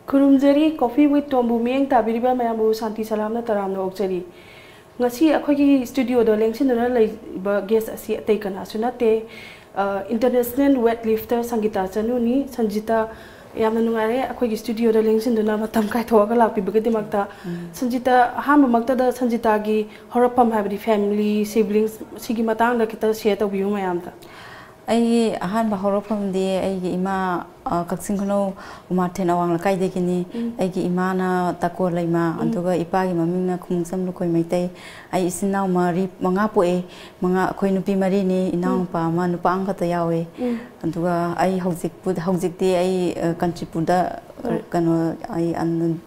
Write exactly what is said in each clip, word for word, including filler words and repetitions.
ꯈꯨꯔꯨꯝꯖꯔꯤ꯫ Coffee with ꯇꯣꯝꯕꯨ ꯃꯤꯠꯌꯦꯡ ꯇꯥꯕꯤꯔꯤꯕ ꯃꯌꯥꯝꯕꯨ ꯁꯥꯟꯇꯤ ꯁꯂꯥꯝꯅ ꯇꯔꯥꯝꯅ ꯑꯣꯛꯆꯔꯤ꯫ ꯉꯁꯤ ꯑꯩꯈꯣꯏꯒꯤ ꯁ꯭ꯇꯨꯗꯤꯑꯣꯗ ꯂꯦꯡꯁꯤꯟꯗꯨꯅ ꯂꯩꯕ ꯒꯦꯁ ꯑꯁꯤ ꯑꯇꯩ ꯀꯅꯥꯁꯨ ꯅꯠꯇꯦ, ꯑ, ꯏꯟꯇꯔꯅꯦꯁꯅꯦꯜ ꯋꯦꯠ ꯂꯤꯐꯇꯔ ꯁꯪꯒꯤꯇꯥ ꯆꯅꯨꯅꯤ꯫ ꯁꯟꯖꯤꯇꯥ, ꯌꯥꯝꯅ ꯅꯨꯡꯉꯥꯏꯔꯦ ꯑꯩꯈꯣꯏꯒꯤ ꯁ꯭ꯇꯨꯗꯤꯑꯣꯗ ꯂꯦꯡꯁꯤꯟꯗꯨꯅ ꯃꯇꯝ ꯀꯥꯏꯊꯣꯛꯑꯒ ꯂꯥꯛꯄꯤꯕꯒꯤꯗꯃꯛꯇ꯫ ꯎꯝ꯫ ꯁꯟꯖꯤꯇꯥ, ꯑꯍꯥꯟꯕꯃꯛꯇꯗ ꯁꯟꯖꯤꯇꯥꯒꯤ ꯍꯧꯔꯛꯐꯝ, ꯍꯥꯏꯕꯗꯤ ꯐꯦꯃꯤꯂꯤ, ꯁꯤꯕ꯭ꯂꯤꯡꯁ, ꯁꯤꯒꯤ ꯃꯇꯥꯡꯗ ꯈꯤꯇ ꯁꯤꯌꯔ ꯇꯧꯕꯤꯌꯨ ꯃꯌꯥꯝꯗ꯫ ꯑꯩꯒꯤ ꯑꯍꯥꯟꯕ ꯍꯧꯔꯛꯐꯝꯗꯤ ꯑꯩꯒꯤ ꯏꯃꯥ, ꯑ, ꯀꯛꯆꯤꯡ ꯈꯨꯅꯧ ꯎꯃꯥꯊꯦꯟ ꯑꯋꯥꯡ ꯂꯩꯀꯥꯏꯗꯒꯤꯅꯤ꯫ ꯎꯝ꯫ ꯑꯩꯒꯤ ꯏꯃꯥꯅ ꯇꯀꯣ ꯂꯩꯃ, ꯎꯝ꯫ ꯑꯗꯨꯒ ꯏꯄꯥꯒꯤ ꯃꯃꯤꯡꯅ ꯈꯨꯃꯨꯡꯆꯝ ꯂꯨꯀꯣꯏ ꯃꯩꯇꯩ꯫ ꯑꯩ ꯏꯆꯤꯟ ꯏꯅꯥꯎ ꯃꯔꯤ, ꯃꯉꯥ ꯄꯣꯛꯑꯦ꯫ ꯃꯉꯥ, ꯑꯩꯈꯣꯏ ꯅꯨꯄꯤ ꯃꯔꯤꯅꯤ, ꯎꯝ꯫ ꯏꯅꯥꯎꯅꯨꯄꯥ ꯑꯃ, ꯅꯨꯄꯥ ꯑꯃꯈꯛꯇ ꯌꯥꯎꯋꯦ꯫ ꯎꯝ꯫ ꯑꯗꯨꯒ ꯑꯩ ꯍꯧꯖꯤꯛꯄꯨ-, ꯍꯧꯖꯤꯛꯇꯤ ꯑꯩ, ꯑ, ꯀꯥꯟꯆꯤꯄꯨꯔꯗ, ꯑ, ꯎꯝ꯫ ꯀꯩꯅꯣ, ꯑꯩ ꯑꯟ-,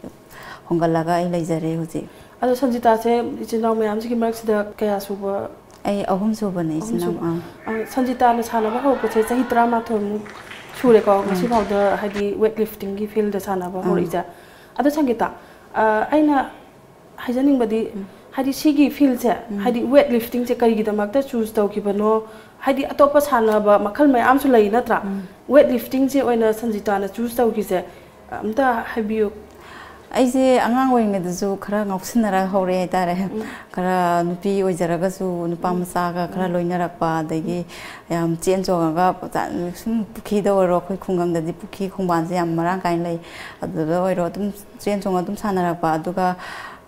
ꯍꯣꯡꯒꯠꯂꯒ ꯑꯩ ꯂꯩꯖꯔꯦ ꯍꯧꯖꯤꯛ꯫ ꯑꯗꯣ ꯁꯟꯖꯤꯇꯥꯁꯦ ꯏꯆꯤꯟ ꯏꯅꯥꯎ ꯃꯌꯥꯝꯁꯤꯒꯤ ꯃꯔꯛꯁꯤꯗ ꯀꯌꯥ ꯁꯨꯕ? ꯑꯩ ꯑꯍꯨꯝ ꯁꯨꯕꯅꯦ, ꯏꯆꯤꯟ ꯏꯅꯥꯎ꯫ ꯑꯍꯨꯝ ꯁꯨꯕ꯫ ꯑꯥ꯫ ꯑ, ꯁꯟꯖꯤꯇꯥꯅ ꯁꯥꯟꯅꯕ ꯍꯧꯔꯛꯄꯁꯦ ꯆꯍꯤ ꯇꯔꯥꯃꯥꯊꯣꯏꯃꯨꯛ ꯁꯨꯔꯦꯀꯣ, ꯎꯝ꯫ ꯉꯁꯤꯐꯥꯎꯗ, ꯍꯥꯏꯗꯤ, ꯋꯦꯠ ꯂꯤꯐꯇꯤꯡꯒꯤ ꯐꯤꯜꯗ ꯁꯥꯟꯅꯕ ꯎꯝ꯫ ꯍꯧꯔꯛꯏꯁꯦ꯫ ꯑꯗꯣ ꯁꯪꯒꯤꯇꯥ, ꯑ, ꯑꯩꯅ ꯍꯥꯏꯖꯅꯤꯡꯕꯗꯤ, ꯎꯝ꯫ ꯍꯥꯏꯗꯤ, ꯁꯤꯒꯤ ꯐꯤꯜꯁꯦ, ꯎꯝ꯫ ꯍꯥꯏꯗꯤ, ꯋꯦꯠ ꯂꯤꯐꯇꯤꯡꯁꯦ ꯀꯔꯤꯒꯤꯗꯃꯛꯇ ꯆꯨꯁ ꯇꯧꯈꯤꯕꯅꯣ? ꯍꯥꯏꯗꯤ, ꯑꯇꯣꯞꯄ ꯁꯥꯟꯅꯕ ꯃꯈꯜ ꯃꯌꯥꯝꯁꯨ ꯂꯩ, ꯅꯠꯇ꯭ꯔꯥ? ꯎꯝ꯫ ꯋꯦꯠ ꯂꯤꯐꯇꯤꯡꯁꯦ ꯑꯣꯏꯅ ꯁꯟꯖꯤꯇꯥꯅ ꯆꯨꯁ ꯇꯧꯈꯤꯁꯦ, ꯑꯝꯇ ꯍꯥꯏꯕꯤꯌꯨ꯫ ꯑꯩꯁꯦ ꯑꯉꯥꯡ ꯑꯣꯏꯔꯤꯉꯩꯗꯁꯨ ꯈꯔ ꯉꯥꯎꯁꯤꯟꯅꯔꯒ ꯍꯧꯔꯛꯑꯦ ꯍꯥꯏꯇꯥꯔꯦ꯫ ꯎꯝ꯫ ꯈꯔ ꯅꯨꯄꯤ ꯑꯣꯏꯖꯔꯒꯁꯨ ꯅꯨꯄꯥ ꯎꯝ꯫ ꯃꯆꯥꯒ ꯈꯔ ꯎꯝ꯫ ꯂꯣꯏꯅꯔꯛꯄ, ꯑꯗꯒꯤ ꯎꯝ꯫ ꯌꯥꯝ ꯆꯦꯟ ꯆꯣꯡꯉꯒ ꯁꯨꯝ ꯄꯨꯈ꯭ꯔꯤꯗ ꯑꯣꯏꯔꯣ, ꯑꯩꯈꯣꯏ ꯈꯨꯡꯒꯪꯗꯗꯤ ꯄꯨꯈ꯭ꯔꯤ ꯈꯣꯡꯕꯥꯟꯁꯦ ꯌꯥꯝ ꯃꯔꯥꯡ ꯀꯥꯏꯅ ꯂꯩ꯫ ꯑꯗꯨꯗ ꯑꯣꯏꯔꯣ ꯑꯗꯨꯝ ꯆꯦꯟ ꯆꯣꯡꯉ ꯑꯗꯨꯝ ꯁꯥꯟꯅꯔꯛꯄ꯫ ꯑꯗꯨꯒ,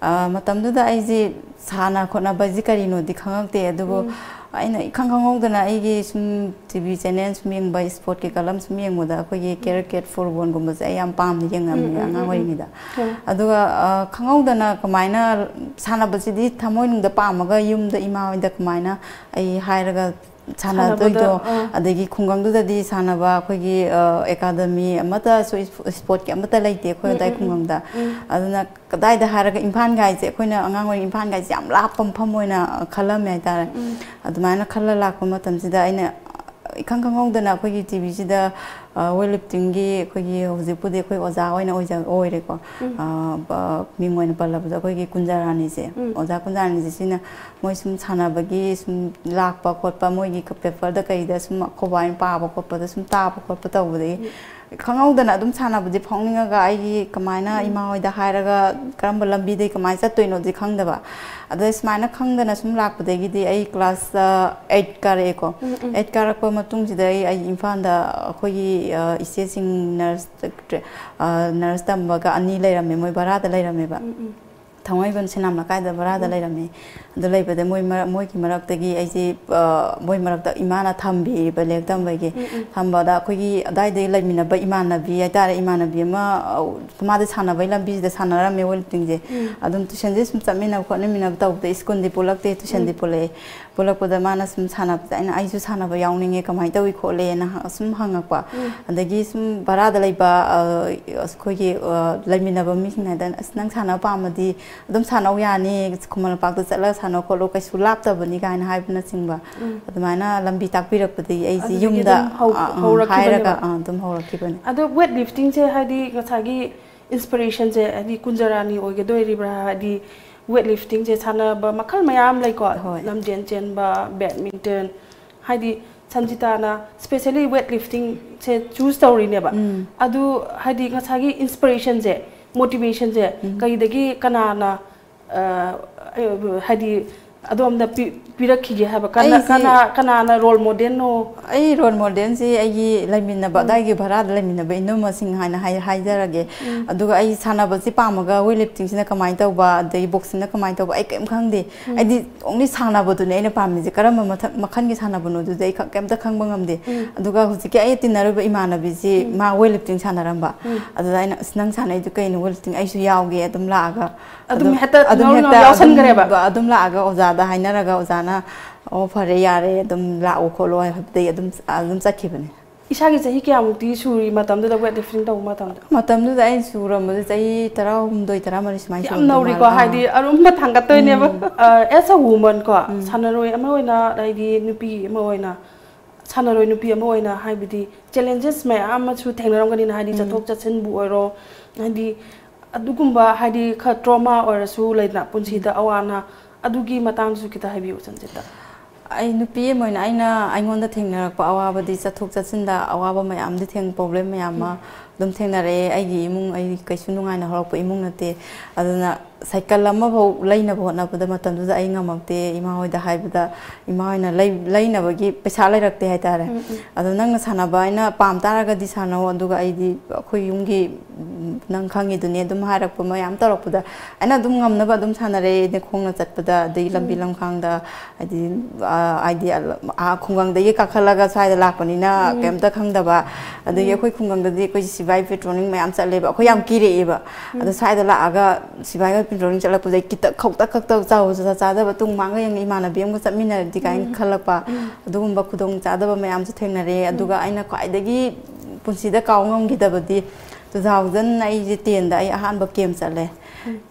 ꯑ, ꯃꯇꯝꯗꯨꯗ ꯑꯩꯁꯦ ꯁꯥꯟꯅ ꯈꯣꯠꯅꯕꯁꯤ ꯀꯔꯤꯅꯣꯗꯤ ꯈꯪꯉꯛꯇꯦ, ꯑꯗꯨꯕꯨ ꯎꯝ꯫ ꯑꯩꯅ ꯏꯈꯪ ꯈꯪꯍꯧꯗꯅ ꯑꯩꯒꯤ ꯁꯨꯝ ꯇꯤ ꯚꯤ ꯆꯦꯅꯦꯜ ꯁꯨꯝ ꯌꯦꯡꯕ, ꯏꯁꯄꯣꯔꯠꯀꯤ ꯀꯂꯝ ꯁꯨꯝ ꯌꯦꯡꯕꯗ ꯑꯩꯈꯣꯏꯒꯤ ꯎꯝ꯫ ꯀꯦꯔꯠ ꯀꯦꯠ ꯐꯨꯠꯕꯣꯜꯒꯨꯝꯕꯁꯦ ꯑꯩ ꯌꯥꯝ ꯄꯥꯝꯅ ꯎꯝ, ꯌꯦꯡꯉꯝꯃꯦ ꯎꯝ, ꯑꯉꯥꯡ ꯎꯝ, ꯎꯝ꯫ ꯑꯣꯏꯔꯤꯉꯩꯗ꯫ ꯍꯣꯏ꯫ ꯑꯗꯨꯒ, ꯑ, ꯈꯪꯍꯧꯗꯅ ꯀꯃꯥꯏꯅ ꯁꯥꯟꯅꯕꯁꯤꯗꯤ ꯊꯃꯣꯏꯅꯨꯡꯗ ꯄꯥꯝꯃꯒ ꯌꯨꯝꯗ ꯏꯃꯥ ꯍꯣꯏꯗ ꯀꯃꯥꯏꯅ ꯑꯩ ꯍꯥꯏꯔꯒ ꯁꯥꯟꯅꯗꯣꯏꯗꯣ, ꯁꯥꯟꯅꯕꯗ, ꯑꯥ꯫ ꯑꯗꯒꯤ ꯈꯨꯡꯒꯪꯗꯨꯗꯗꯤ ꯁꯥꯟꯅꯕ ꯑꯩꯈꯣꯏꯒꯤ, ꯑ, ꯑꯦꯀꯥꯗꯃꯤ ꯑꯃꯠꯇꯁꯨ ꯏꯁ-, ꯏꯁꯄꯣꯔꯠꯀꯤ ꯑꯃꯠꯇ ꯂꯩꯇꯦ ꯑꯩꯈꯣꯏ ꯎꯝ, ꯑꯗꯥꯏ ꯎꯝ, ꯎꯝ, ꯈꯨꯡꯒꯪꯗ꯫ ꯎꯝ꯫ ꯑꯗꯨꯅ ꯀꯗꯥꯏꯗ ꯍꯥꯏꯔꯒ ꯏꯝꯐꯥꯜꯒꯥꯏꯁꯦ ꯑꯩꯈꯣꯏꯅ ꯑꯉꯥꯡ ꯑꯣꯏꯔꯤ ꯏꯝꯐꯥꯜꯒꯥꯏꯁꯦ ꯌꯥꯝ ꯂꯥꯞꯄ ꯃꯐꯝ ꯑꯣꯏꯅ, ꯑ, ꯈꯜꯂꯝꯃꯦ ꯍꯥꯏꯇꯥꯔꯦ꯫ ꯎꯝ꯫ ꯑꯗꯨꯃꯥꯏꯅ ꯈꯜꯂ ꯂꯥꯛꯄ ꯃꯇꯝꯁꯤꯗ ꯑꯩꯅ ꯏꯈꯪ ꯈꯪꯍꯧꯗꯅ ꯑꯩꯈꯣꯏꯒꯤ ꯇꯤ ꯚꯤꯁꯤꯗ, ꯑ, ꯋꯦꯠ ꯂꯤꯐꯇꯤꯡꯒꯤ ꯑꯩꯈꯣꯏꯒꯤ ꯍꯧꯖꯤꯛꯄꯨꯗꯤ ꯑꯩꯈꯣꯏ ꯑꯣꯖꯥ ꯑꯣꯏꯅ ꯑꯣꯏꯖ-, ꯑꯣꯏꯔꯦꯀꯣ꯫ ꯎꯝ꯫ ꯑ, ꯕ-, ꯃꯤꯡ ꯑꯣꯏꯅ ꯄꯜꯂꯕꯗ ꯑꯩꯈꯣꯏꯒꯤ ꯀꯨꯟꯖꯔꯥꯅꯤꯁꯦ, ꯎꯝ꯫ ꯑꯣꯖꯥ ꯀꯨꯟꯖꯔꯥꯅꯤꯁꯦ ꯁꯤꯅ ꯃꯣꯏ ꯁꯨꯝ ꯁꯥꯟꯅꯕꯒꯤ ꯁꯨꯝ ꯂꯥꯛꯄ ꯈꯣꯠꯄ, ꯃꯣꯏꯒꯤ ꯄꯦꯄꯔꯗ ꯀꯩꯗ ꯁꯨꯝ ꯑꯩꯈꯣꯏ ꯕꯥ ꯍꯣꯏꯅ ꯄꯥꯕ ꯈꯣꯠꯄꯗ ꯁꯨꯝ ꯇꯥꯕ ꯈꯣꯠꯄ ꯇꯧꯕꯗꯒꯤ ꯎꯝ꯫ ꯈꯪꯍꯧꯗꯅ ꯑꯗꯨꯝ ꯁꯥꯟꯅꯕꯗꯤ ꯐꯥꯎꯅꯤꯡꯉꯒ, ꯑꯩꯒꯤ ꯀꯃꯥꯏꯅ ꯏꯃꯥ ꯍꯣꯏꯗ ꯍꯥꯏꯔꯒ ꯀꯔꯝꯕ ꯂꯝꯕꯤꯗꯩ ꯀꯃꯥꯏꯅ ꯆꯠꯇꯣꯏꯅꯣꯗꯤ ꯈꯪꯗꯕ꯫ ꯑꯗ ꯁꯨꯃꯥꯏꯅ ꯈꯪꯗꯅ ꯁꯨꯝ ꯂꯥꯛꯄꯗꯒꯤꯗꯤ ꯑꯩ class eight ꯀꯥꯔꯛꯑꯦꯀꯣ꯫ Eight ꯀꯥꯔꯛꯄ ꯃꯇꯨꯡꯁꯤꯗ ꯑꯩ ꯑꯩ ꯏꯝꯐꯥꯜꯗ ꯑꯩꯈꯣꯏꯒꯤ ꯏꯆꯦꯁꯤꯡ ꯅꯔꯁ ꯅꯔꯁ ꯇꯝꯕꯒ ꯑꯅꯤ ꯂꯩꯔꯝꯃꯦ, ꯃꯣꯏ ꯚꯔꯥꯗ ꯂꯩꯔꯝꯃꯦꯕ꯫ ꯊꯥꯡꯃꯩꯕꯟ ꯁꯤꯅꯥꯝ ꯂꯩꯀꯥꯏꯗ ꯚꯔꯥꯗ ꯂꯩꯔꯝꯃꯤ꯫ ꯑꯗꯨ ꯂꯩꯕꯗ ꯃꯣꯏ ꯃꯔꯛ ꯃꯣꯏꯒꯤ ꯃꯔꯛꯇꯒꯤ ꯑꯩꯁꯦ ꯃꯣꯏ ꯃꯔꯛꯇ ꯏꯃꯥꯅ ꯊꯝꯕꯤꯕ ꯂꯥꯏꯔꯤꯛ ꯇꯝꯕꯒꯤ꯫ ꯊꯝꯕꯗ ꯑꯩꯈꯣꯏꯒꯤ ꯑꯗꯥꯏꯗꯒꯤ ꯂꯩꯃꯤꯟꯅꯕ ꯏꯃꯥꯟꯅꯕꯤ ꯍꯥꯏꯇꯥꯔꯦ, ꯏꯃꯥꯟꯅꯕꯤ ꯑꯃ ꯃꯥꯗꯤ ꯁꯥꯟꯅꯕꯒꯤ ꯂꯝꯕꯤꯁꯤꯗ ꯁꯥꯟꯅꯔꯝꯃꯦ weightliftingꯁꯦ꯫ ꯑꯗꯨꯝ tuitionꯁꯦ ꯁꯨꯝ ꯆꯠꯃꯤꯟꯅꯕ ꯈꯣꯠꯃꯤꯟꯅꯕ ꯇꯧꯕꯗ schoolꯗꯤ ꯄꯨꯜꯂꯛꯇꯦ, tuitionꯗꯤ ꯄꯨꯜꯂꯛꯑꯦ꯫ ꯄꯨꯜꯂꯛꯄꯗ ꯃꯥꯅ ꯁꯨꯝ ꯁꯥꯟꯅꯕꯗ ꯑꯩꯅ ꯑꯩꯁꯨ ꯁꯥꯟꯅꯕ ꯌꯥꯎꯅꯤꯡꯉꯦ, ꯀꯃꯥꯏꯅ ꯇꯧꯏ ꯈꯣꯠꯂꯦꯅ ꯁꯨꯝ ꯍꯪꯉꯛꯄ꯫ ꯑꯗꯒꯤ ꯁꯨꯝ ꯚꯔꯥꯗ ꯂꯩꯕ ꯑꯩꯈꯣꯏꯒꯤ ꯂꯩꯃꯤꯟꯅꯕ ꯃꯤꯁꯤꯡ ꯍꯥꯏꯗꯅ, ꯑꯁ, ꯅꯪ ꯁꯥꯟꯅꯕ ꯄꯥꯝꯃꯗꯤ ꯑꯗꯨꯝ ꯁꯥꯟꯅꯧ ꯌꯥꯅꯤ, ꯈꯨꯃꯟ ꯂꯝꯄꯥꯛꯇ ꯆꯠꯂꯒ ꯁꯥꯟꯅꯧ ꯈꯣꯠꯂꯨ, ꯀꯩꯁꯨ ꯂꯥꯞꯇꯕꯅꯤ ꯀꯥꯏꯅ ꯍꯥꯏꯕꯅꯆꯤꯡꯕ꯫ ꯑꯗꯨꯃꯥꯏꯅ ꯂꯝꯕꯤ ꯇꯥꯛꯄꯤꯔꯛꯄꯗꯒꯤ ꯑꯩꯁꯤ ꯌꯨꯝꯗ ꯍꯥꯏꯔꯒ ꯑꯗꯨꯝ ꯍꯧꯔꯛꯈꯤꯕꯅꯦꯕ꯫ ꯑꯗꯨꯝ ꯍꯧꯔꯛꯈꯤꯕꯅꯤ꯫ ꯑꯗꯣ weightliftingꯁꯦ ꯍꯥꯏꯗꯤ ꯉꯁꯥꯏꯒꯤ inspirationꯁꯦ ꯍꯥꯏꯗꯤ ꯀꯨꯟꯖꯔꯥꯅꯤ ꯑꯣꯏꯒꯗꯣꯏꯔꯤꯕ꯭ꯔꯥ? ꯍꯥꯏꯗꯤ weightliftingꯁꯦ ꯁꯥꯟꯅꯕ ꯃꯈꯜ ꯃꯌꯥꯝ ꯂꯩꯀꯣ꯫ ꯍꯣꯏ꯫ ꯂꯝꯖꯦꯟ ꯆꯦꯟꯕ, badminton, ꯍꯥꯏꯗꯤ ꯁꯟꯖꯤꯇꯥꯅ specially weightliftingꯁꯦ choose ꯇꯧꯔꯤꯅꯦꯕ꯫ ꯑꯗꯨ ꯍꯥꯏꯗꯤ ꯉꯁꯥꯏꯒꯤ inspirationꯁꯦ, motivationꯁꯦ ꯀꯩꯗꯒꯤ, ꯀꯅꯥꯅ ꯑ, ꯍꯥꯏꯗꯤ ꯑꯗꯣꯝꯗ ꯄꯤ- ꯄꯤꯔꯛꯈꯤꯒꯦ ꯍꯥꯏꯕ? ꯀꯅꯥ- ꯑꯩꯁꯤ ꯀꯅꯥ- ꯀꯅꯥꯅ role modelꯅꯣ? ꯑꯩ role modelꯁꯤ ꯑꯩꯒꯤ ꯂꯩꯃꯤꯟꯅꯕ, ꯑꯗꯥꯏꯒꯤ ꯚꯔꯥꯗ ꯂꯩꯃꯤꯟꯅꯕ ꯏꯅꯝꯃꯁꯤꯡ ꯍꯥꯏꯅ ꯍꯥꯏ- ꯍꯥꯏꯖꯔꯒꯦ꯫ ꯑꯗꯨꯒ ꯑꯩ ꯁꯥꯟꯅꯕꯁꯤ ꯄꯥꯝꯃꯒ weightliftingꯁꯤꯅ ꯀꯃꯥꯏꯅ ꯇꯧꯕ, ꯑꯗꯒꯤ boxingꯅ ꯀꯃꯥꯏꯅ ꯇꯧꯕ, ꯑꯩ ꯀꯔꯤꯝ ꯈꯪꯗꯦ꯫ ꯑꯩꯗꯤ only ꯁꯥꯟꯅꯕꯗꯨꯅꯦ ꯑꯩꯅ ꯄꯥꯝꯃꯤꯁꯦ꯫ ꯀꯔꯝꯕ ꯃꯊꯛ- ꯃꯈꯜꯒꯤ ꯁꯥꯟꯅꯕꯅꯣ ꯑꯗꯨꯗꯤ ꯑꯩ ꯈ- ꯀꯩꯝꯇ ꯈꯪꯕ ꯉꯝꯗꯦ꯫ ꯑꯗꯨꯒ ꯍꯧꯖꯤꯛꯀꯤ ꯑꯩ ꯇꯤꯟꯅꯔꯨꯕ ꯏꯃꯥꯟꯅꯕꯤꯁꯤ ꯃꯥ weightlifting ꯁꯥꯟꯅꯔꯝꯕ꯫ ꯑꯗꯨꯗ ꯑꯩꯅ, "ꯑꯁ, ꯅꯪ ꯁꯥꯟꯅꯩꯗꯣ ꯀꯩꯅꯣ weightlifting? ꯑꯩꯁꯨ ꯌꯥꯎꯒꯦ ꯑꯗꯨꯝ ꯂꯥꯛꯑꯒ ꯑꯗꯨꯝ ꯑꯗꯨꯝ ꯍꯦꯛꯇ ꯑꯗꯨꯝ ꯉꯥꯎꯔꯤ ꯍꯦꯛꯇ ꯉꯥꯎꯔꯤ ꯌꯥꯎꯁꯟꯈ꯭ꯔꯦꯕ? ꯑꯗꯨꯝ, ꯑꯗꯨꯝ ꯂꯥꯛꯑꯒ ꯑꯣꯖꯥꯗ ꯍꯥꯏꯅꯔꯒ ꯑꯣꯖꯥꯅ, "ꯑꯣ, ꯐꯔꯦ, ꯌꯥꯔꯦ, ꯑꯗꯨꯝ ꯂꯥꯛꯑꯣ ꯈꯣꯠꯂꯣ" ꯍꯥꯏꯕꯗꯒꯤ ꯑꯗꯨꯝ, ꯑꯗꯨꯝ ꯆꯠꯈꯤꯕꯅꯦ꯫ ꯏꯁꯥꯒꯤ ꯆꯍꯤ ꯀꯌꯥꯃꯨꯛꯇꯤ ꯁꯨꯔꯤ ꯃꯇꯝꯗꯨꯗ weightlifting ꯇꯧꯕ ꯃꯇꯝꯗ? ꯃꯇꯝꯗꯨꯗ ꯑꯩꯅ ꯁꯨꯔꯝꯕꯗꯣ ꯆꯍꯤ ꯇꯔꯥꯍꯨꯝꯗꯣꯏ, ꯇꯔꯥꯃꯔꯤ ꯁꯨꯃꯥꯏꯅ ꯌꯥꯝ ꯁꯨꯔꯝꯗꯧ ꯅꯧꯔꯤꯀꯣ, ꯃꯥꯜꯂꯦ꯫ ꯑꯥ꯫ ꯍꯥꯏꯗꯤ ꯑꯔꯨꯝꯕ ꯊꯥꯡꯒꯠꯇꯣꯏꯅꯦꯕ꯫ ꯎꯝ꯫ ꯑ, as a woman ꯀꯣ, ꯎꯝ꯫ ꯁꯥꯟꯅꯔꯣꯏ ꯑꯃ ꯑꯣꯏꯅ, ꯍꯥꯏꯗꯤ ꯅꯨꯄꯤ ꯑꯃ ꯑꯣꯏꯅ, ꯁꯥꯟꯅꯔꯣꯏ ꯅꯨꯄꯤ ꯑꯃ ꯑꯣꯏꯅ, ꯍꯥꯏꯕꯗꯤ challenges ꯃꯌꯥꯝ ꯑꯃꯁꯨ ꯊꯦꯡꯅꯔꯝꯒꯅꯤꯅ, ꯍꯥꯏꯗꯤ ꯎꯝ꯫ ꯆꯠꯊꯣꯛ ꯆꯠꯁꯤꯟꯕꯨ ꯑꯣꯏꯔꯣ, ꯍꯥꯏꯗꯤ ꯑꯗꯨꯒꯨꯝꯕ, ꯍꯥꯏꯗꯤ ꯈꯔ trauma ꯑꯣꯏꯔꯁꯨ ꯂꯩꯗꯅ ꯄꯨꯟꯁꯤꯗ ꯎꯝ꯫ ꯑꯋꯥ ꯑꯅꯥ, ꯑꯗꯨꯒꯤ ꯃꯇꯥꯡꯗꯁꯨ ꯈꯤꯇ ꯍꯥꯏꯕꯤꯌꯨ, ꯁꯟꯖꯤꯇꯥ꯫ ꯑꯩ ꯅꯨꯄꯤ ꯑꯃ ꯑꯣꯏꯅ ꯑꯩꯅ, ꯑꯩꯉꯣꯟꯗ ꯊꯦꯡꯅꯔꯛꯄ ꯑꯋꯥꯕꯗꯤ, ꯆꯠꯊꯣꯛ ꯆꯠꯁꯤꯟꯗ ꯑꯋꯥꯕ ꯃꯌꯥꯝꯗꯤ ꯊꯦꯡ ꯄ꯭ꯔꯣꯕ꯭ꯂꯦꯝ ꯃꯌꯥꯝ ꯑꯃ ꯑꯗꯨꯝ ꯊꯦꯡꯅꯔꯛꯑꯦ꯫ ꯑꯩꯒꯤ ꯏꯃꯨꯡ, ꯑꯩ ꯀꯩꯁꯨ ꯅꯨꯡꯉꯥꯏꯅ ꯍꯧꯔꯛꯄ ꯏꯃꯨꯡ ꯅꯠꯇꯦ꯫ ꯑꯗꯨꯅ ꯁꯥꯏꯀꯜ ꯑꯃꯐꯥꯎ ꯂꯩꯅꯕ ꯍꯣꯠꯅꯕꯗ ꯃꯇꯝꯗꯨꯗ ꯑꯩ ꯉꯝꯃꯛꯇꯦ꯫ ꯏꯃꯥ ꯍꯣꯏꯗ ꯍꯥꯏꯕꯗ ꯏꯃꯥ ꯍꯣꯏꯅ ꯂꯩ-, ꯂꯩꯅꯕꯒꯤ ꯄꯩꯁꯥ ꯂꯩꯔꯛꯇꯦ ꯍꯥꯏꯇꯥꯔꯦ꯫ ꯑꯗꯣ ꯅꯪꯅ ꯁꯥꯟꯅꯕ ꯍꯥꯏꯅ ꯄꯥꯝ ꯇꯥꯔꯒꯗꯤ ꯁꯥꯟꯅꯧ, ꯑꯗꯨꯒ ꯑꯩꯗꯤ ꯑꯩꯈꯣꯏ ꯌꯨꯝꯒꯤ, ꯎꯝ, ꯅꯪ ꯈꯪꯉꯤꯗꯨꯅꯤ, ꯑꯗꯨꯝ ꯍꯥꯏꯔꯛꯄ ꯃꯌꯥꯝ ꯇꯧꯔꯛꯄꯗ ꯑꯩꯅ ꯑꯗꯨꯝ ꯉꯝꯅꯕ ꯑꯗꯨꯝ ꯁꯥꯟꯅꯔꯛꯑꯦ꯫ ꯑꯩꯅ ꯈꯣꯡꯅ ꯆꯠꯄꯗ, ꯑꯗꯒꯤ ꯂꯝꯕꯤ ꯂꯝꯈꯥꯡꯗ, ꯍꯥꯏꯗꯤ, ꯑ, ꯍꯥꯏꯗꯤ, ꯑ, ꯑꯥ, ꯈꯨꯡꯒꯪꯗꯒꯤ ꯀꯥꯈꯠꯂꯒ ꯁ꯭ꯋꯥꯏꯗ ꯂꯥꯛꯄꯅꯤꯅ ꯀꯩꯝꯇ ꯈꯪꯗꯕ꯫ ꯑꯗꯒꯤ ꯑꯩꯈꯣꯏ ꯈꯨꯡꯒꯪꯗꯗꯤ ꯑꯩꯈꯣꯏ ꯁꯤꯐꯥꯏ ꯄꯦꯇ꯭ꯔꯣꯂꯤꯡ ꯃꯌꯥꯝ ꯆꯠꯂꯦꯕ, ꯑꯩꯈꯣꯏ ꯌꯥꯝ ꯀꯤꯔꯛꯑꯦꯕ꯫ ꯑꯗꯣ ꯁ꯭ꯋꯥꯏꯗ ꯂꯥꯛꯑꯒ ꯁꯤꯐꯥꯏꯒ ꯄꯦꯇ꯭ꯔꯣꯂꯤꯡ ꯆꯠꯂꯛꯄꯗ ꯈꯤꯇꯪ ꯈꯧꯇꯛ ꯈꯛꯇ ꯆꯥꯎ-, ꯆꯥ-, ꯆꯥꯗꯕ, ꯇꯨꯡ ꯃꯥꯡꯒ ꯌꯦꯡꯉ ꯏꯃꯥꯟꯅꯕꯤ ꯑꯃꯒ ꯆꯠꯃꯤꯟꯅꯔꯗꯤ ꯀꯥꯏꯅ ꯈꯜꯂꯛꯄ, ꯑꯗꯨꯒꯨꯝꯕ ꯈꯨꯗꯣꯡ ꯆꯥꯗꯕ ꯃꯌꯥꯝꯁꯨ ꯊꯦꯡꯅꯔꯦ꯫ ꯑꯗꯨꯒ ꯑꯩꯅ ꯈ꯭ꯋꯥꯏꯗꯒꯤ ꯄꯨꯟꯁꯤꯗ ꯀꯥꯎ ꯉꯝꯈꯤꯗꯕꯗꯤ, ꯇꯨ ꯊꯥꯎꯖꯟ ꯑꯩꯁꯦ ꯇꯦꯟꯗ ꯑꯩ ꯑꯍꯥꯟꯕ ꯀꯦꯝ ꯆꯠꯂꯦ꯫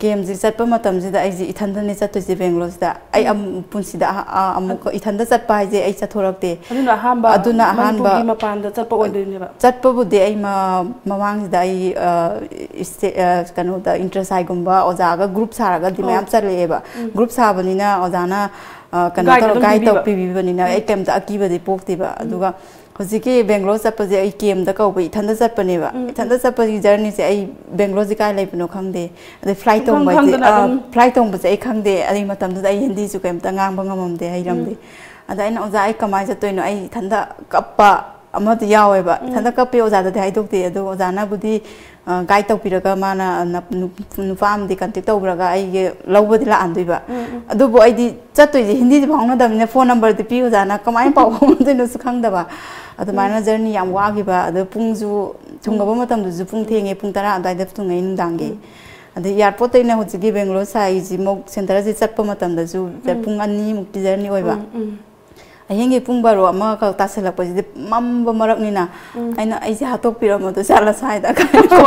ꯀꯦꯝꯁꯤ ꯆꯠꯄ ꯃꯇꯝꯁꯤꯗ ꯑꯩꯁꯦ ꯏꯊꯟꯗꯅꯦ ꯆꯠꯇꯣꯏꯁꯦ ꯕꯦꯡꯒ꯭ꯂꯣꯔꯁꯤꯗ꯫ ꯑꯩ ꯑꯝ-, ꯄꯨꯟꯁꯤꯗ ꯑꯍ-, ꯑ-, ꯑꯃꯨꯛ ꯏꯊꯟꯗ ꯆꯠꯄ ꯍꯥꯏꯁꯦ ꯑꯩ ꯆꯠꯊꯣꯔꯛꯇꯦ꯫ ꯑꯗꯨꯅ ꯑꯍꯥꯟꯕ ꯑꯗꯨꯅ ꯑꯍꯥꯟꯕ ꯃꯅꯤꯄꯨꯔꯒꯤ ꯃꯄꯥꯟꯗ ꯆꯠꯄ ꯑꯣꯏꯗꯣꯏꯅꯦꯕ꯫ ꯆꯠꯄꯕꯨꯗꯤ ꯑꯩ ꯃ-, ꯃꯃꯥꯡꯁꯤꯗ ꯑꯩ, ꯑ, ꯏꯁꯇꯦ-, ꯑ, ꯀꯩꯅꯣꯗ, ꯏꯟꯇꯔ ꯁꯥꯏꯒꯨꯝꯕ ꯑꯣꯖꯥꯒ ꯒ꯭ꯔꯨꯞ ꯁꯥꯔꯒꯗꯤ ꯑꯣ꯫ ꯃꯌꯥꯝ ꯆꯠꯂꯛꯑꯦꯕ꯫ ꯎꯝ꯫ ꯒ꯭ꯔꯨꯞ ꯁꯥꯕꯅꯤꯅ ꯑꯣꯖꯥꯅ, ꯑ, ꯀꯩꯅꯣ ꯒꯥꯏꯗ ꯇꯧꯔ, ꯑꯗꯨꯝ ꯒꯥꯏꯗ ꯄꯤꯕꯤꯕ꯫ ꯇꯧꯕꯤꯕꯅꯤꯅ ꯎꯝ꯫ ꯑꯩ ꯀꯩꯝꯇ ꯑꯀꯤꯕꯗꯤ ꯄꯣꯛꯇꯦꯕ꯫ ꯎꯝ꯫ ꯑꯗꯨꯒ ꯍꯧꯖꯤꯛꯀꯤ ꯕꯦꯡꯒ꯭ꯂꯣꯔ ꯆꯠꯄꯁꯦ ꯑꯩ ꯀꯦꯝꯗ ꯀꯧꯕ ꯏꯊꯟꯗ ꯆꯠꯄꯅꯦꯕ꯫ ꯎꯝ, ꯎꯝ꯫ ꯏꯊꯟꯗ ꯆꯠꯄꯒꯤ ꯖꯔꯅꯤꯁꯦ ꯑꯩ ꯕꯦꯡꯒ꯭ꯂꯣꯔꯁꯦ ꯀꯥꯏ ꯂꯩꯕꯅꯣ ꯈꯪꯗꯦ꯫ ꯑꯗꯩ ꯐ꯭ꯂꯥꯏꯠ ꯁꯨꯡꯈꯪ ꯇꯣꯡꯕ ꯍꯥꯏꯁꯦ, ꯈꯪꯗꯅ ꯑ, ꯑꯗꯨꯝ꯫ ꯐ꯭ꯂꯥꯏꯠ ꯇꯣꯡꯕꯁꯦ ꯑꯩ ꯈꯪꯗꯦ꯫ ꯑꯗꯩ ꯃꯇꯝꯗꯨꯗ ꯑꯩ ꯍꯤꯟꯗꯤꯁꯨ ꯀꯩꯝꯇ ꯉꯥꯡꯕ ꯉꯝꯃꯝꯗꯦ, ꯍꯩꯔꯝꯗꯦ꯫ ꯎꯝ꯫ ꯑꯗ ꯑꯩꯅ, "ꯑꯣꯖꯥ, ꯑꯩ ꯀꯃꯥꯏꯅ ꯆꯠꯇꯣꯏꯅꯣ?" ꯑꯩ ꯏꯊꯟꯗ ꯀꯞꯄ ꯑꯃꯗꯤ ꯌꯥꯎꯋꯦꯕ꯫ ꯎꯝ꯫ ꯏꯊꯟꯗ ꯀꯞꯄꯦ, ꯑꯣꯖꯥꯗꯗꯤ ꯍꯥꯏꯗꯣꯛꯇꯦ꯫ ꯑꯗꯣ ꯑꯣꯖꯥꯅꯕꯨꯗꯤ, ꯑ, ꯒꯥꯏꯗ ꯇꯧꯕꯤꯔꯒ ꯃꯥꯅ, ꯑ, ꯅ-, ꯅꯨ-, ꯅꯨꯄꯥ ꯑꯃꯗꯤ ꯀꯟꯇꯦꯛ ꯇꯧꯈ꯭ꯔꯒ ꯑꯩꯒꯤ ꯂꯧꯕꯗꯤ ꯂꯥꯛꯍꯟꯗꯣꯏꯕ꯫ ꯎꯝ, ꯎꯝ꯫ ꯑꯗꯨꯕꯨ ꯑꯩꯗꯤ ꯆꯠꯇꯣꯏꯁꯦ ꯍꯤꯟꯗꯤꯁꯨ ꯐꯥꯎꯅꯗꯕꯅꯤꯅ ꯐꯣꯟ ꯅꯝꯕꯔꯗꯤ ꯄꯤ ꯑꯣꯖꯥꯅ, ꯀꯃꯥꯏꯅ ꯄꯥꯎ ꯐꯥꯎꯅꯗꯣꯏꯅꯣꯁꯨ ꯈꯪꯗꯕ꯫ ꯑꯗꯨꯃꯥꯏꯅ ꯎꯝ꯫ ꯖꯔꯅꯤ ꯌꯥꯝ ꯋꯥꯈꯤꯕ꯫ ꯑꯗꯣ ꯄꯨꯡꯁꯨ ꯊꯨꯡꯉꯕ ꯎꯝ꯫ ꯃꯇꯝꯗꯁꯨ ꯄꯨꯡ ꯎꯝ꯫ ꯊꯦꯡꯉꯦ, ꯄꯨꯡ ꯇꯔꯥ ꯑꯗꯨꯋꯥꯏꯗ ꯊꯨꯡꯉꯛꯑꯦ ꯅꯨꯡꯗꯥꯡꯒꯤ꯫ ꯎꯝ꯫ ꯑꯗꯩ ꯑꯦꯌꯥꯔꯄꯣꯔꯠꯇꯩꯅ ꯍꯧꯖꯤꯛꯀꯤ ꯕꯦꯡꯒ꯭ꯂꯣꯔ ꯁꯥꯏꯁꯤꯃꯨꯛ ꯁꯦꯟꯇꯔꯁꯤ ꯆꯠꯄ ꯃꯇꯝꯗꯁꯨ ꯎꯝ꯫ ꯄꯨꯡ ꯑꯅꯤꯃꯨꯛꯀꯤ ꯖꯔꯅꯤ ꯑꯣꯏꯕ꯫ ꯎꯝ, ꯎꯝ꯫ ꯑꯍꯤꯡꯒꯤ ꯄꯨꯡ ꯕꯥꯔꯣ ꯑꯃꯈꯛ ꯇꯥꯁꯜꯂꯛꯄꯁꯤꯗꯤ ꯃꯝꯕ ꯃꯔꯛꯅꯤꯅ ꯎꯝ꯫ ꯑꯩꯅ, "ꯑꯩꯁꯦ ꯍꯥꯠꯇꯣꯛꯄꯤꯔꯝꯃꯗꯣꯏ ꯖꯥꯠꯂ ꯁ꯭ꯋꯥꯏꯗ?"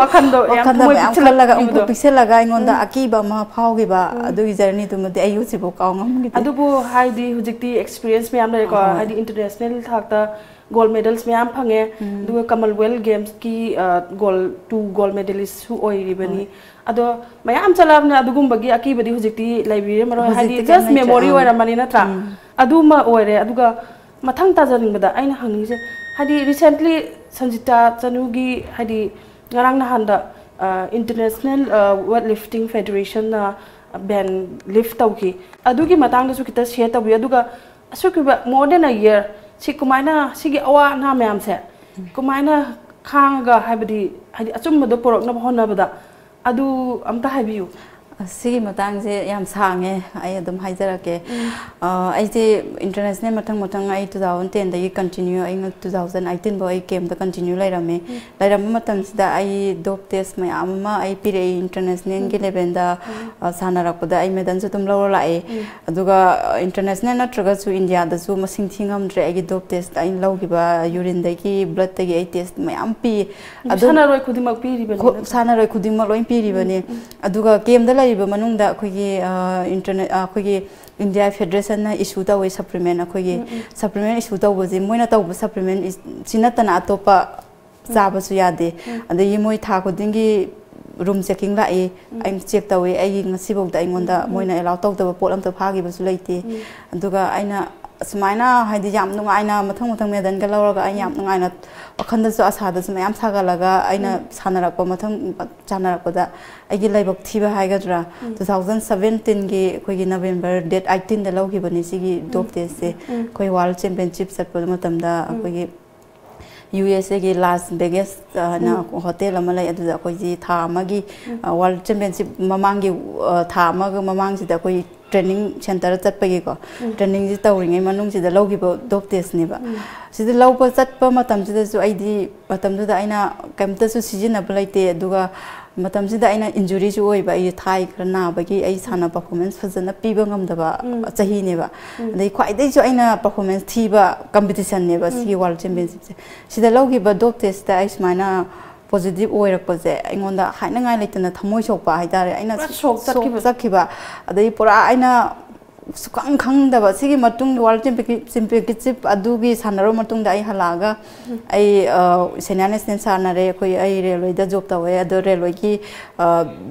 ꯋꯥꯈꯟꯗꯣ ꯌꯥꯝ ꯋꯥꯈꯟꯗ ꯊꯃꯣꯏ ꯃꯌꯥꯝ ꯈꯜꯂꯒ, ꯑꯃꯨꯛ ꯄꯤꯛꯁꯜꯂꯛꯈꯤꯕꯗꯣ꯫ ꯄꯤꯛꯁꯜꯂꯒ ꯑꯩꯉꯣꯟꯗ ꯎꯝ꯫ ꯑꯀꯤꯕ ꯑꯃ ꯐꯥꯎꯈꯤꯕ, ꯎꯝ꯫ ꯑꯗꯨꯒꯤ ꯖꯔꯅꯤꯗꯨꯃꯗꯤ ꯑꯩ ꯍꯧꯖꯤꯛꯐꯥꯎ ꯀꯥꯎ ꯉꯝꯈꯤꯗꯦ꯫ ꯑꯗꯨꯕꯨ ꯍꯥꯏꯗꯤ ꯍꯧꯖꯤꯛꯇꯤ ꯑꯦꯛꯁꯄꯤꯔꯤꯌꯦꯟꯁ ꯃꯌꯥꯝ ꯂꯩꯔꯦꯀꯣ, ꯍꯣꯏ꯫ ꯍꯥꯏꯗꯤ ꯏꯟꯇꯔꯅꯦꯁꯅꯦꯜ ꯊꯥꯛꯇ ꯒꯣꯜ ꯃꯦꯗꯜꯁ ꯃꯌꯥꯝ ꯐꯪꯉꯦ꯫ ꯑꯗꯨꯒ ꯀꯃꯟꯋꯦꯜꯊ ꯒꯦꯝꯁꯀꯤ ꯒꯣꯜ ꯇꯨ ꯒꯣꯜ ꯃꯦꯗꯂꯤꯁꯁꯨ ꯑꯣꯏꯔꯤꯕꯅꯤ꯫ ꯑꯗꯣ ꯃꯌꯥꯝ ꯆꯠꯂꯕꯅꯤꯅ ꯑꯗꯨꯒꯨꯝꯕꯒꯤ ꯑꯀꯤꯕꯗꯤ ꯍꯧꯖꯤꯛꯇꯤ ꯂꯩꯕꯤꯔꯝꯃꯔꯣꯏ꯫ ꯍꯧꯖꯤꯛꯇꯤ ꯍꯥꯏꯗꯤ ꯀꯩꯝ ꯖꯁ ꯂꯩꯇ꯭ꯔꯦ꯫ ꯃꯦꯃꯣꯔꯤ ꯑꯥ꯫ ꯑꯣꯏꯔꯝꯃꯅꯤ ꯅꯠꯇ꯭ꯔꯥ? ꯎꯝ꯫ ꯑꯗꯨꯃ ꯑꯣꯏꯔꯦ꯫ ꯑꯗꯨꯒ ꯃꯊꯪ ꯇꯥꯖꯅꯤꯡꯕꯗ ꯑꯩꯅ ꯍꯪꯅꯤꯡꯉꯤꯁꯦ, ꯍꯥꯏꯗꯤ ꯔꯤꯁꯦꯟꯠꯂꯤ ꯁꯟꯖꯤꯇꯥ ꯆꯅꯨꯒꯤ, ꯍꯥꯏꯗꯤ ꯉꯔꯥꯡ ꯅꯍꯥꯟꯗ ꯏꯟꯇꯔꯅꯦꯁꯅꯦꯜ ꯋꯦꯠ ꯂꯤꯐꯇꯤꯡ ꯐꯦꯗꯔꯦꯁꯟꯅ ꯕꯦꯟ ꯂꯤꯐ ꯇꯧꯈꯤ꯫ ꯑꯗꯨꯒꯤ ꯃꯇꯥꯡꯗꯁꯨ ꯈꯤꯇ ꯁꯤꯌꯔ ꯇꯧꯕꯤꯌꯨ꯫ ꯑꯗꯨꯒ ꯑꯁꯨꯛ ꯀꯨꯏꯕ, more than a year, ꯁꯤ ꯀꯃꯥꯏꯅ, ꯁꯤꯒꯤ ꯑꯋꯥ ꯑꯅꯥ ꯃꯌꯥꯝꯁꯦ ꯀꯃꯥꯏꯅ ꯈꯥꯡꯉꯒ, ꯍꯥꯏꯕꯗꯤ, ꯍꯥꯏꯗꯤ ꯑꯆꯨꯝꯕꯗꯣ ꯄꯨꯔꯛꯅꯕ ꯍꯣꯠꯅꯕꯗ, ꯑꯗꯨ ꯑꯝꯇ ꯍꯥꯏꯕꯤꯌꯨ꯫ ꯁꯤꯒꯤ ꯃꯇꯥꯡꯁꯦ ꯌꯥꯝ ꯁꯥꯡꯉꯦ, ꯑꯩ ꯑꯗꯨꯝ ꯍꯥꯏꯖꯔꯛꯀꯦ꯫ ꯑ, ꯑꯩꯁꯦ ꯏꯟꯇꯔꯅꯦꯁꯅꯦꯜ ꯃꯊꯪ ꯃꯊꯪ ꯑꯩ two thousand ten ꯗꯒꯤ continue, ꯑꯩꯅ two thousand eighteen ꯐꯥꯎ ꯑꯩ ꯀꯦꯝꯞꯇ continue ꯂꯩꯔꯝꯃꯤ꯫ ꯂꯩꯔꯝꯕ ꯃꯇꯝꯁꯤꯗ ꯑꯩ ꯗꯣꯞ ꯇꯦꯁ ꯃꯌꯥꯝ ꯑꯃ ꯑꯩ ꯄꯤꯔꯛꯏ ꯏꯟꯇꯔꯅꯦꯁꯅꯦꯜꯒꯤ ꯂꯦꯚꯦꯜꯗ꯫ ꯑ, ꯁꯥꯟꯅꯔꯛꯄꯗ ꯑꯩ ꯃꯦꯗꯜꯁꯨ ꯑꯗꯨꯝ ꯂꯧꯔ ꯂꯥꯛꯑꯦ꯫ ꯑꯗꯨꯒ, ꯑ, ꯏꯟꯇꯔꯅꯦꯁꯅꯦꯜ ꯅꯠꯇ꯭ꯔꯒꯁꯨ ꯏꯟꯗꯤꯌꯥꯗꯁꯨ ꯃꯁꯤꯡ ꯊꯤ ꯉꯝꯗ꯭ꯔꯦ ꯑꯩꯒꯤ ꯗꯣꯞ ꯇꯦꯁꯇ ꯑꯩꯅ ꯂꯧꯈꯤꯕ ꯌꯨꯔꯤꯟꯗꯒꯤ, ꯕ꯭ꯂꯠꯇꯒꯤ ꯑꯩ ꯇꯦꯁ ꯃꯌꯥꯝ ꯄꯤ꯫ ꯑꯗꯨ ꯑꯗꯨꯝ ꯁꯥꯟꯅꯔꯣꯏ ꯈꯨꯗꯤꯡꯃꯛ ꯄꯤꯔꯤꯕꯅꯤ ꯈꯣ-, ꯅꯠꯇ꯭ꯔꯥ? ꯁꯥꯟꯅꯔꯣꯏ ꯈꯨꯗꯤꯡꯃꯛ ꯂꯣꯏ ꯄꯤꯔꯤꯕꯅꯤ꯫ ꯑꯗꯨꯒ ꯀꯦꯝꯗ ꯂꯩꯔꯤꯕ ꯃꯅꯨꯡꯗ ꯑꯩꯈꯣꯏꯒꯤ, ꯑ, ꯏꯟꯇꯔꯅꯦ-, ꯑ, ꯑꯩꯈꯣꯏꯒꯤ ꯏꯟꯗꯤꯌꯥ ꯐꯦꯗꯔꯦꯁꯟꯅ ꯏꯁꯨ ꯇꯧꯋꯦ ꯁꯄ꯭ꯂꯤꯃꯦꯟ ꯑꯩꯈꯣꯏꯒꯤ꯫ ꯁꯄ꯭ꯂꯤꯃꯦꯟ ꯏꯁꯨ ꯇꯧꯕꯁꯦ ꯃꯣꯏꯅ ꯇꯧꯕ ꯁꯄ꯭ꯂꯤꯃꯦꯟ ꯏꯁ-, ꯁꯤ ꯅꯠꯇꯅ ꯑꯇꯣꯞꯄ ꯆꯥꯕꯁꯨ ꯌꯥꯗꯦ꯫ ꯑꯗꯒꯤ ꯃꯣꯏ ꯊꯥ ꯈꯨꯗꯤꯡꯒꯤ ꯔꯨꯝ ꯆꯦꯛꯀꯤꯡ ꯂꯥꯛꯏ꯫ ꯑꯩꯅ ꯆꯦꯛ ꯇꯧꯏ꯫ ꯑꯩꯒꯤ ꯉꯁꯤꯐꯥꯎꯗ ꯑꯩꯉꯣꯟꯗ ꯃꯣꯏꯅ ꯑꯦꯂꯥꯎ ꯇꯧꯗꯕ ꯄꯣꯠ ꯑꯝꯇ ꯐꯥꯈꯤꯕꯁꯨ ꯂꯩꯇꯦ꯫ ꯑꯗꯨꯒ ꯑꯩꯅ ꯁꯨꯃꯥꯏꯅ, ꯍꯥꯏꯗꯤ, ꯌꯥꯝ ꯅꯨꯡꯉꯥꯏꯅ ꯃꯊꯪ ꯃꯊꯪ ꯃꯦꯗꯜꯒ ꯂꯧꯔꯒ ꯑꯩ ꯌꯥꯝ ꯅꯨꯡꯉꯥꯏꯅ, ꯋꯥꯈꯜꯗꯁꯨ ꯑꯁꯥꯗꯁꯨ ꯃꯌꯥꯝ ꯁꯥꯒꯠꯂꯒ ꯑꯩꯅ ꯁꯥꯟꯅꯔꯛꯄ, ꯃꯊꯪ ꯁꯥꯟꯅꯔꯛꯄꯗ ꯑꯩꯒꯤ ꯂꯥꯏꯕꯛ ꯊꯤꯕ ꯍꯥꯏꯒꯗ꯭ꯔꯥ, two thousand seventeen ꯒꯤ ꯑꯩꯈꯣꯏꯒꯤ ꯅꯕꯦꯝꯕꯔ date eighteen ꯗ ꯂꯧꯈꯤꯕꯅꯤ ꯁꯤꯒꯤ ꯗꯣꯞ ꯇꯦꯁꯁꯦ꯫ ꯑꯩꯈꯣꯏ ꯋꯥꯔꯜ ꯆꯦꯝꯄꯤꯌꯟꯁꯤꯞ ꯆꯠꯄ ꯃꯇꯝꯗ ꯑꯩꯈꯣꯏꯒꯤ ꯌꯨ ꯑꯦꯁ ꯑꯦꯒꯤ ꯂꯥꯁ ꯚꯦꯒꯁ ꯍꯥꯏꯅ ꯍꯣꯇꯦꯜ ꯑꯃ ꯂꯩ꯫ ꯑꯗꯨꯗ ꯑꯩꯈꯣꯏꯁꯤ ꯊꯥ ꯑꯃꯒꯤ, ꯑ, ꯋꯥꯔꯜ ꯆꯦꯝꯄꯤꯌꯟꯁꯤꯞ ꯃꯃꯥꯡꯒꯤ, ꯑ, ꯊꯥ ꯑꯃꯒ ꯃꯃꯥꯡꯁꯤꯗ ꯑꯩꯈꯣꯏ ꯇ꯭ꯔꯦꯅꯤꯡ ꯁꯦꯟꯇꯔ ꯆꯠꯄꯒꯤꯀꯣ, ꯇ꯭ꯔꯦꯅꯤꯡꯁꯤ ꯇꯧꯔꯤꯉꯩ ꯃꯅꯨꯡꯁꯤꯗ ꯂꯧꯈꯤꯕ ꯗꯣꯞ ꯇꯦꯁꯅꯦꯕ꯫ ꯁꯤꯗ ꯂꯧꯕ ꯆꯠꯄ ꯃꯇꯝꯁꯤꯗꯁꯨ ꯑꯩꯗꯤ ꯃꯇꯝꯗꯨꯗ ꯑꯩꯅ ꯀꯩꯝꯇꯁꯨ ꯁꯤꯖꯤꯟꯅꯕ ꯂꯩꯇꯦ꯫ ꯑꯗꯨꯒ ꯃꯇꯝꯁꯤꯗ ꯑꯩꯅ ꯏꯟꯖꯨꯔꯤꯁꯨ ꯑꯣꯏꯕ, ꯑꯩ ꯊꯥꯏ ꯈꯔ ꯅꯥꯕꯒꯤ ꯑꯩ ꯁꯥꯟꯅ ꯄꯔꯐꯣꯔꯃꯦꯟꯁ ꯐꯖꯅ ꯄꯤꯕ ꯉꯝꯗꯕ ꯆꯍꯤꯅꯦꯕ꯫ ꯑꯗꯩ ꯈ꯭ꯋꯥꯏꯗꯒꯤꯁꯨ ꯑꯩꯅ ꯄꯔꯐꯣꯔꯃꯦꯟꯁ ꯊꯤꯕ ꯀꯝꯄꯤꯇꯤꯁꯟꯅꯦꯕ ꯁꯤꯒꯤ ꯋꯥꯔꯜ ꯆꯦꯝꯄꯤꯌꯟꯁꯤꯞꯁꯦ꯫ ꯁꯤꯗ ꯂꯧꯈꯤꯕ ꯗꯣꯞ ꯇꯦꯁꯇ ꯑꯩ ꯁꯨꯃꯥꯏꯅ ꯄꯣꯖꯤꯇꯤꯚ ꯑꯣꯏꯔꯛꯄꯁꯦ ꯑꯩꯉꯣꯟꯗ ꯍꯥꯏꯅꯉꯥꯏ ꯂꯩꯇꯅ ꯊꯃꯣꯏ ꯁꯣꯛꯄ ꯍꯥꯏꯇꯥꯔꯦ꯫ ꯑꯩꯅ ꯄꯨꯔꯥ ꯁꯣꯛ ꯁꯣꯛ ꯆꯠꯈꯤꯕ꯫ ꯆꯠꯈꯤꯕ꯫ ꯑꯗꯩ ꯄꯨꯔꯥ ꯑꯩꯅ ꯁꯨꯈꯪ ꯈꯪꯗꯕ꯫ ꯁꯤꯒꯤ ꯃꯇꯨꯡꯗ ꯋꯥꯔꯜ ꯆꯦꯝꯄꯤꯌꯟꯁꯤꯞ ꯑꯗꯨꯒꯤ ꯁꯥꯟꯅꯔꯕ ꯃꯇꯨꯡꯗ ꯑꯩ ꯍꯜꯂꯛꯑꯒ ꯑꯩ ꯁꯦꯅꯤꯌꯔ ꯅꯦꯁꯅꯦꯜ ꯁꯥꯟꯅꯔꯦ꯫ ꯑꯩꯈꯣꯏ, ꯑꯩ ꯔꯦꯜꯋꯦꯗ ꯖꯣꯕ ꯇꯧꯋꯦ꯫ ꯑꯗꯣ ꯔꯦꯜꯋꯦꯒꯤ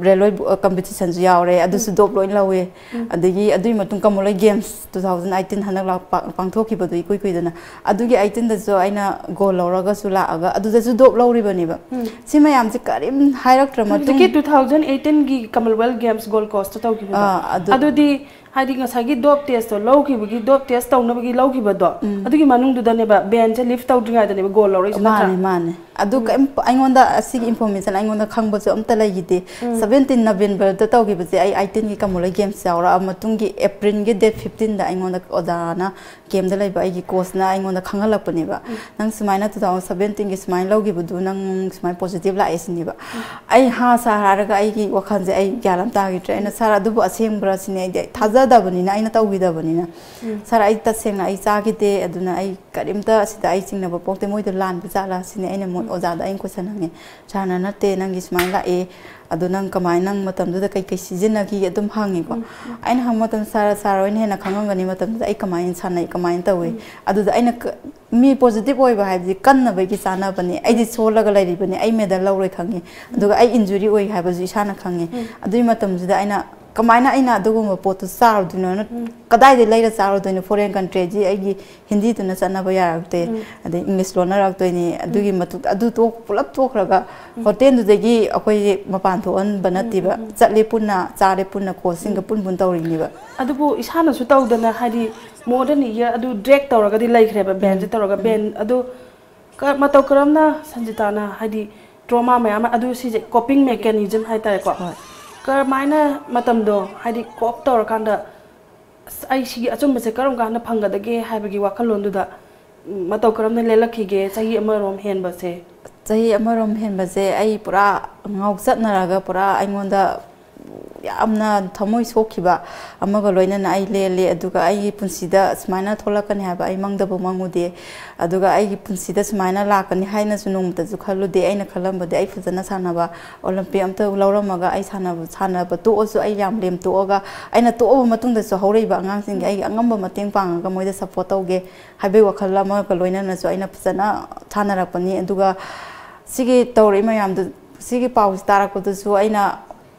ꯔꯦꯜꯋꯦ ꯀꯝꯄꯤꯇꯤꯁꯟꯁꯨ ꯌꯥꯎꯔꯦ, ꯑꯗꯨꯁꯨ ꯗꯣꯞ ꯂꯣꯏ ꯂꯧꯋꯦ꯫ ꯑꯗꯒꯤ ꯑꯗꯨꯒꯤ ꯃꯇꯨꯡ Commonwealth games two thousand eighteen ꯍꯟꯗꯛ ꯂꯥꯛ-, ꯄꯥꯡꯊꯣꯛꯈꯤꯕꯗꯣ ꯏꯀꯨꯏ ꯀꯨꯏꯗꯅ, ꯑꯗꯨꯒꯤ ꯑꯩꯠꯇꯤꯟꯗꯁꯨ ꯑꯩꯅ ꯒꯣꯜ ꯂꯧꯔꯒꯁꯨ ꯂꯥꯛꯑꯒ ꯑꯗꯨꯗꯁꯨ ꯗꯣꯞ ꯂꯧꯔꯤꯕꯅꯦꯕ꯫ ꯁꯤ ꯃꯌꯥꯝꯁꯦ ꯀꯔꯤꯝ ꯍꯥꯏꯔꯛꯇ꯭ꯔ ꯃꯇꯨꯡ ꯍꯧꯖꯤꯛꯀꯤ ꯇꯨ ꯊꯥꯎꯖꯟ ꯑꯩꯠꯇꯤꯟꯒꯤ ꯀꯃꯟꯋꯦꯜꯊ ꯒꯦꯝꯁ ꯒꯣꯜ ꯀꯣꯁꯇ ꯇꯧꯈꯤꯕꯗꯣ, ꯑꯥ, ꯑꯗꯨ ꯑꯗꯨꯗꯤ ꯍꯥꯏꯗꯤ ꯉꯁꯥꯏꯒꯤ ꯗꯣꯞ ꯇꯦꯁꯇꯣ ꯂꯧꯈꯤꯕꯒꯤ, ꯗꯣꯞ ꯇꯦꯁ ꯇꯧꯅꯕꯒꯤ ꯂꯧꯈꯤꯕꯗꯣ, ꯎꯝ꯫ ꯑꯗꯨꯒꯤ ꯃꯅꯨꯡꯗꯨꯗꯅꯦꯕ ꯕꯦꯟꯁꯦ ꯂꯤꯐ ꯇꯧꯗ꯭ꯔꯤꯉꯩꯗꯅꯦꯕ ꯒꯣꯜ ꯂꯧꯔꯛꯏꯁꯦ, ꯅꯠꯇ꯭ꯔꯥ? ꯃꯥꯅꯦ, ꯃꯥꯅꯦ꯫ ꯑꯗꯨ ꯎꯝ꯫ ꯀꯩꯝ, ꯑꯩꯉꯣꯟꯗ ꯑꯁꯤꯒꯤ ꯏꯟꯐꯣꯔꯃꯦꯁꯟ ꯑꯩꯉꯣꯟꯗ ꯈꯪꯕꯁꯨ ꯑꯝꯇ ꯂꯩꯈꯤꯗꯦ꯫ ꯎꯝ꯫ ꯁꯕꯦꯟꯇꯤꯟ ꯅꯕꯦꯝꯕꯔꯗ ꯇꯧꯈꯤꯕꯁꯦ ꯑꯩ ꯑꯩꯠꯇꯤꯟꯒꯤ ꯀꯃꯟꯋꯦꯜꯊ ꯒꯦꯝꯁ ꯌꯥꯎꯔꯛꯑ ꯃꯇꯨꯡꯒꯤ ꯑꯦꯄ꯭ꯔꯤꯜꯒꯤ ꯗꯦꯠ ꯐꯤꯐꯇꯤꯟꯗ ꯑꯩꯉꯣꯟꯗ ꯑꯣꯖꯥꯅ, ꯀꯦꯝꯗ ꯂꯩꯕ ꯑꯩꯒꯤ ꯀꯣꯆꯅ ꯑꯩꯉꯣꯟꯗ ꯈꯪꯍꯜꯂꯛꯄꯅꯦꯕ꯫ ꯎꯝ꯫ "ꯅꯪ ꯁꯨꯃꯥꯏꯅ ꯇꯨ ꯊꯥꯎꯖꯟ ꯁꯕꯦꯟꯇꯤꯟꯒꯤ ꯁꯨꯃꯥꯏꯅ ꯂꯧꯈꯤꯕꯗꯨ ꯅꯪ ꯁꯨꯃꯥꯏꯅ ꯄꯣꯖꯤꯇꯤꯚ ꯂꯥꯛꯑꯦ" ꯁꯤꯅꯦꯕ꯫ ꯎꯝ꯫ ꯑꯩ ꯍꯥ ꯁꯥ ꯍꯥꯏꯔꯒ ꯑꯩꯒꯤ ꯋꯥꯈꯜꯁꯦ ꯑꯩ ꯒ꯭ꯌꯥꯟ ꯑꯃ ꯇꯥꯈꯤꯗ꯭ꯔꯦ꯫ ꯑꯩꯅ, "ꯁꯥꯔ, ꯑꯗꯨꯕꯨ ꯑꯁꯦꯡꯕ꯭ꯔꯥ?" ꯁꯤꯅꯦ꯫ ꯑꯩꯗꯤ ꯊꯥꯖꯗꯕꯅꯤꯅ, ꯑꯩꯅ ꯇꯧꯈꯤꯗꯕꯅꯤꯅ꯫ ꯎꯝ꯫ "ꯁꯥꯔ, ꯑꯩ ꯇꯁꯦꯡꯅ ꯑꯩ ꯆꯥꯈꯤꯗꯦ, ꯑꯗꯨꯅ ꯑꯩ ꯀꯔꯤꯝꯇ ꯑꯁꯤꯗ ꯑꯩ ꯆꯤꯡꯅꯕ ꯄꯣꯛꯇꯦ, ꯃꯣꯏꯗꯣ ꯂꯥꯟꯕ ꯖꯥꯠꯂꯥ?" ꯁꯤꯅꯦ ꯑꯩꯅ ꯃꯣꯏ ꯎꯝ꯫ ꯑꯣꯖꯥꯗ ꯑꯩꯅ ꯀꯣꯏꯁꯟ ꯍꯪꯉꯦ꯫ ꯁꯥꯔꯅ, "ꯅꯠꯇꯦ, ꯅꯪꯒꯤ ꯁꯨꯃꯥꯏꯅ ꯂꯥꯛꯑꯦ, ꯑꯗꯣ ꯅꯪ ꯀꯃꯥꯏꯅ, ꯅꯪ ꯃꯇꯝꯗꯨꯗ ꯀꯩꯀꯩ ꯁꯤꯖꯤꯟꯅꯈꯤꯒꯦ?" ꯑꯗꯨꯝ ꯍꯪꯉꯦꯀꯣ꯫ ꯎꯝ, ꯎꯝ꯫ ꯑꯩꯅ ꯍꯪꯕ ꯃꯇꯝꯗ, "ꯁꯥꯔ, ꯁꯥꯔ ꯍꯣꯏꯅ ꯍꯦꯟꯅ ꯈꯪꯉꯝꯒꯅꯤ ꯃꯇꯝꯗꯨꯗ ꯑꯩ ꯀꯃꯥꯏꯅ ꯁꯥꯟꯅꯩ, ꯀꯃꯥꯏꯅ ꯇꯧꯏ?" ꯎꯝ꯫ ꯑꯗꯨꯗ ꯑꯩꯅ ꯀ-, ꯃꯤ ꯄꯣꯖꯤꯇꯤꯚ ꯑꯣꯏꯕ ꯍꯥꯏꯕꯗꯤ ꯀꯟꯅꯕꯒꯤ ꯆꯥꯅꯕꯅꯦ꯫ ꯑꯩꯗꯤ ꯎꯝ꯫ ꯁꯣꯜꯂꯒ ꯂꯩꯔꯤꯕꯅꯦ, ꯑꯩ ꯃꯦꯗꯜ ꯂꯧꯔꯣꯏ ꯈꯪꯉꯤ꯫ ꯎꯝ꯫ ꯑꯗꯨꯒ ꯑꯩ ꯏꯟꯖꯨꯔꯤ ꯑꯣꯏ ꯍꯥꯏꯕꯁꯨ ꯏꯁꯥꯅ ꯈꯪꯉꯤ꯫ ꯎꯝ꯫ ꯑꯗꯨꯒꯤ ꯃꯇꯝꯗꯨꯗ ꯑꯩꯅ ꯀꯃꯥꯏꯅ ꯑꯩꯅ ꯑꯗꯨꯒꯨꯝꯕ ꯄꯣꯠꯇꯨ ꯆꯥꯔꯨꯗꯣꯏꯅꯣ? ꯎꯝ꯫ ꯀꯗꯥꯏꯗ ꯂꯩꯔ ꯆꯥꯔꯨꯗꯣꯏꯅꯣ? ꯐꯣꯔꯦꯟ ꯀꯟꯇ꯭ꯔꯤꯗꯤ ꯑꯩꯒꯤ ꯍꯤꯟꯗꯤꯗꯨꯅ ꯆꯠꯅꯕ ꯌꯥꯔꯛꯇꯦ, ꯎꯝ꯫ ꯑꯗꯩ ꯏꯪꯂꯤꯁ ꯂꯣꯟꯅꯔꯛꯇꯣꯏꯅꯤ꯫ ꯑꯗꯨꯒꯤ ꯎꯝ꯫ ꯃꯇꯨꯡ, ꯑꯗꯨ ꯇꯣꯛ-, ꯄꯨꯂꯞ ꯇꯣꯛꯈ꯭ꯔꯒ ꯎꯝ꯫ ꯍꯣꯇꯦꯜꯗꯨꯗꯒꯤ ꯑꯩꯈꯣꯏꯁꯦ ꯃꯄꯥꯟ ꯊꯣꯛꯍꯟꯕ ꯎꯝ, ꯅꯠꯇꯦꯕ꯫ ꯎꯝ, ꯎꯝ꯫ ꯆꯠꯂꯦ ꯄꯨꯟꯅ, ꯆꯥꯔꯦ ꯄꯨꯟꯅ, ꯀꯣꯆꯁꯤꯡꯒ ꯎꯝ꯫ ꯄꯨꯟ ꯄꯨꯟ ꯇꯧꯔꯤꯅꯦꯕ꯫ ꯑꯗꯨꯕꯨ ꯏꯁꯥꯅꯁꯨ ꯇꯧꯗꯅ, ꯍꯥꯏꯗꯤ, more than a year ꯑꯗꯨ ꯗ꯭ꯔꯦꯒ ꯇꯧꯔꯒꯗꯤ ꯂꯩꯈ꯭ꯔꯦꯕ, ꯕꯦꯟꯁꯦ ꯎꯝ, ꯇꯧꯔꯒ꯫ ꯎꯝ꯫ ꯕꯦꯟ ꯑꯗꯨ ꯀ-, ꯃꯇꯧ ꯀꯔꯝꯅ ꯁꯟꯖꯤꯇꯥꯅ, ꯍꯥꯏꯗꯤ, ꯇ꯭ꯔꯣꯃꯥ ꯃꯌꯥꯝ ꯑꯃ, ꯑꯗꯨ ꯁꯤꯁꯦ ꯀꯣꯄꯤꯡ ꯃꯦꯀꯥꯅꯤꯖꯝ ꯍꯥꯏꯇꯥꯔꯦꯀꯣ꯫ ꯍꯣꯏ꯫ ꯀꯔꯝꯍꯥꯏꯅ ꯃꯇꯝꯗꯣ, ꯍꯥꯏꯗꯤ, ꯀꯣꯞ ꯇꯧꯔꯀꯥꯟꯗ, "ꯑꯁ, ꯑꯩ ꯁꯤꯒꯤ ꯑꯆꯨꯝꯕꯁꯦ ꯀꯔꯝ ꯀꯥꯟꯗ ꯐꯪꯒꯗꯒꯦ?" ꯍꯥꯏꯕꯒꯤ ꯋꯥꯈꯜꯂꯣꯟꯗꯨꯗ, ꯎꯝ, ꯃꯇꯧ ꯀꯔꯝꯅ ꯂꯦꯜꯂꯛꯈꯤꯒꯦ ꯆꯍꯤ ꯑꯃꯔꯣꯝ ꯍꯦꯟꯕꯁꯦ? ꯆꯍꯤ ꯑꯃꯔꯣꯝ ꯍꯦꯟꯕꯁꯦ ꯑꯩ ꯄꯨꯔꯥ ꯉꯥꯎꯆꯠꯅꯔꯒ, ꯄꯨꯔꯥ ꯑꯩꯉꯣꯟꯗ ꯌꯥꯝꯅ ꯊꯃꯣꯏ ꯁꯣꯛꯈꯤꯕ ꯑꯃꯒ ꯂꯣꯏꯅꯅ ꯑꯩ ꯂꯦꯜꯂꯦ꯫ ꯑꯗꯨꯒ ꯑꯩꯒꯤ ꯄꯨꯟꯁꯤꯗ ꯁꯨꯃꯥꯏꯅ ꯊꯣꯛꯂꯛꯀꯅꯤ ꯍꯥꯏꯕ ꯑꯩ ꯃꯪꯗꯕꯨ ꯃꯪꯉꯨꯗꯦ꯫ ꯑꯗꯨꯒ ꯑꯩꯒꯤ ꯄꯨꯟꯁꯤꯗ ꯁꯨꯃꯥꯏꯅ ꯂꯥꯛꯀꯅꯤ ꯍꯥꯏꯅꯁꯨ ꯅꯣꯡꯃꯇꯁꯨ ꯈꯜꯂꯨꯗꯦ꯫ ꯑꯩꯅ ꯈꯜꯂꯝꯕꯗꯤ ꯑꯩ ꯐꯖꯅ ꯁꯥꯟꯅꯕ, ꯑꯣꯂꯦꯝꯄꯤꯛ ꯑꯝꯇ ꯂꯧꯔꯝꯃꯒ ꯑꯩ ꯁꯥꯟꯅꯕ, ꯁꯥꯟꯅꯕ ꯇꯣꯛꯑꯁꯨ, ꯑꯩ ꯌꯥꯝ ꯂꯦꯝꯊꯣꯛꯑꯒ, ꯑꯩꯅ ꯇꯣꯛꯑꯕ ꯃꯇꯨꯡꯗꯁꯨ ꯍꯧꯔꯛꯏꯕ ꯑꯉꯥꯡꯁꯤꯡꯒꯤ ꯑꯩꯒꯤ ꯑꯉꯝꯕ ꯃꯇꯦꯡ ꯄꯥꯡꯉꯒ ꯃꯣꯏꯗ ꯁꯞꯄꯣꯔꯠ ꯇꯧꯒꯦ ꯍꯥꯏꯕꯒꯤ ꯋꯥꯈꯜ ꯑꯃꯒ ꯂꯣꯏꯅꯅꯁꯨ ꯑꯩꯅ ꯐꯖꯅ ꯁꯥꯟꯅꯔꯛꯄꯅꯤ꯫ ꯑꯗꯨꯒ ꯁꯤꯒꯤ ꯇꯧꯔꯛꯏ ꯃꯌꯥꯝꯗꯨ, ꯁꯤꯒꯤ ꯄꯥꯎꯁꯤ ꯇꯥꯔꯛꯄꯗꯁꯨ ꯑꯩꯅ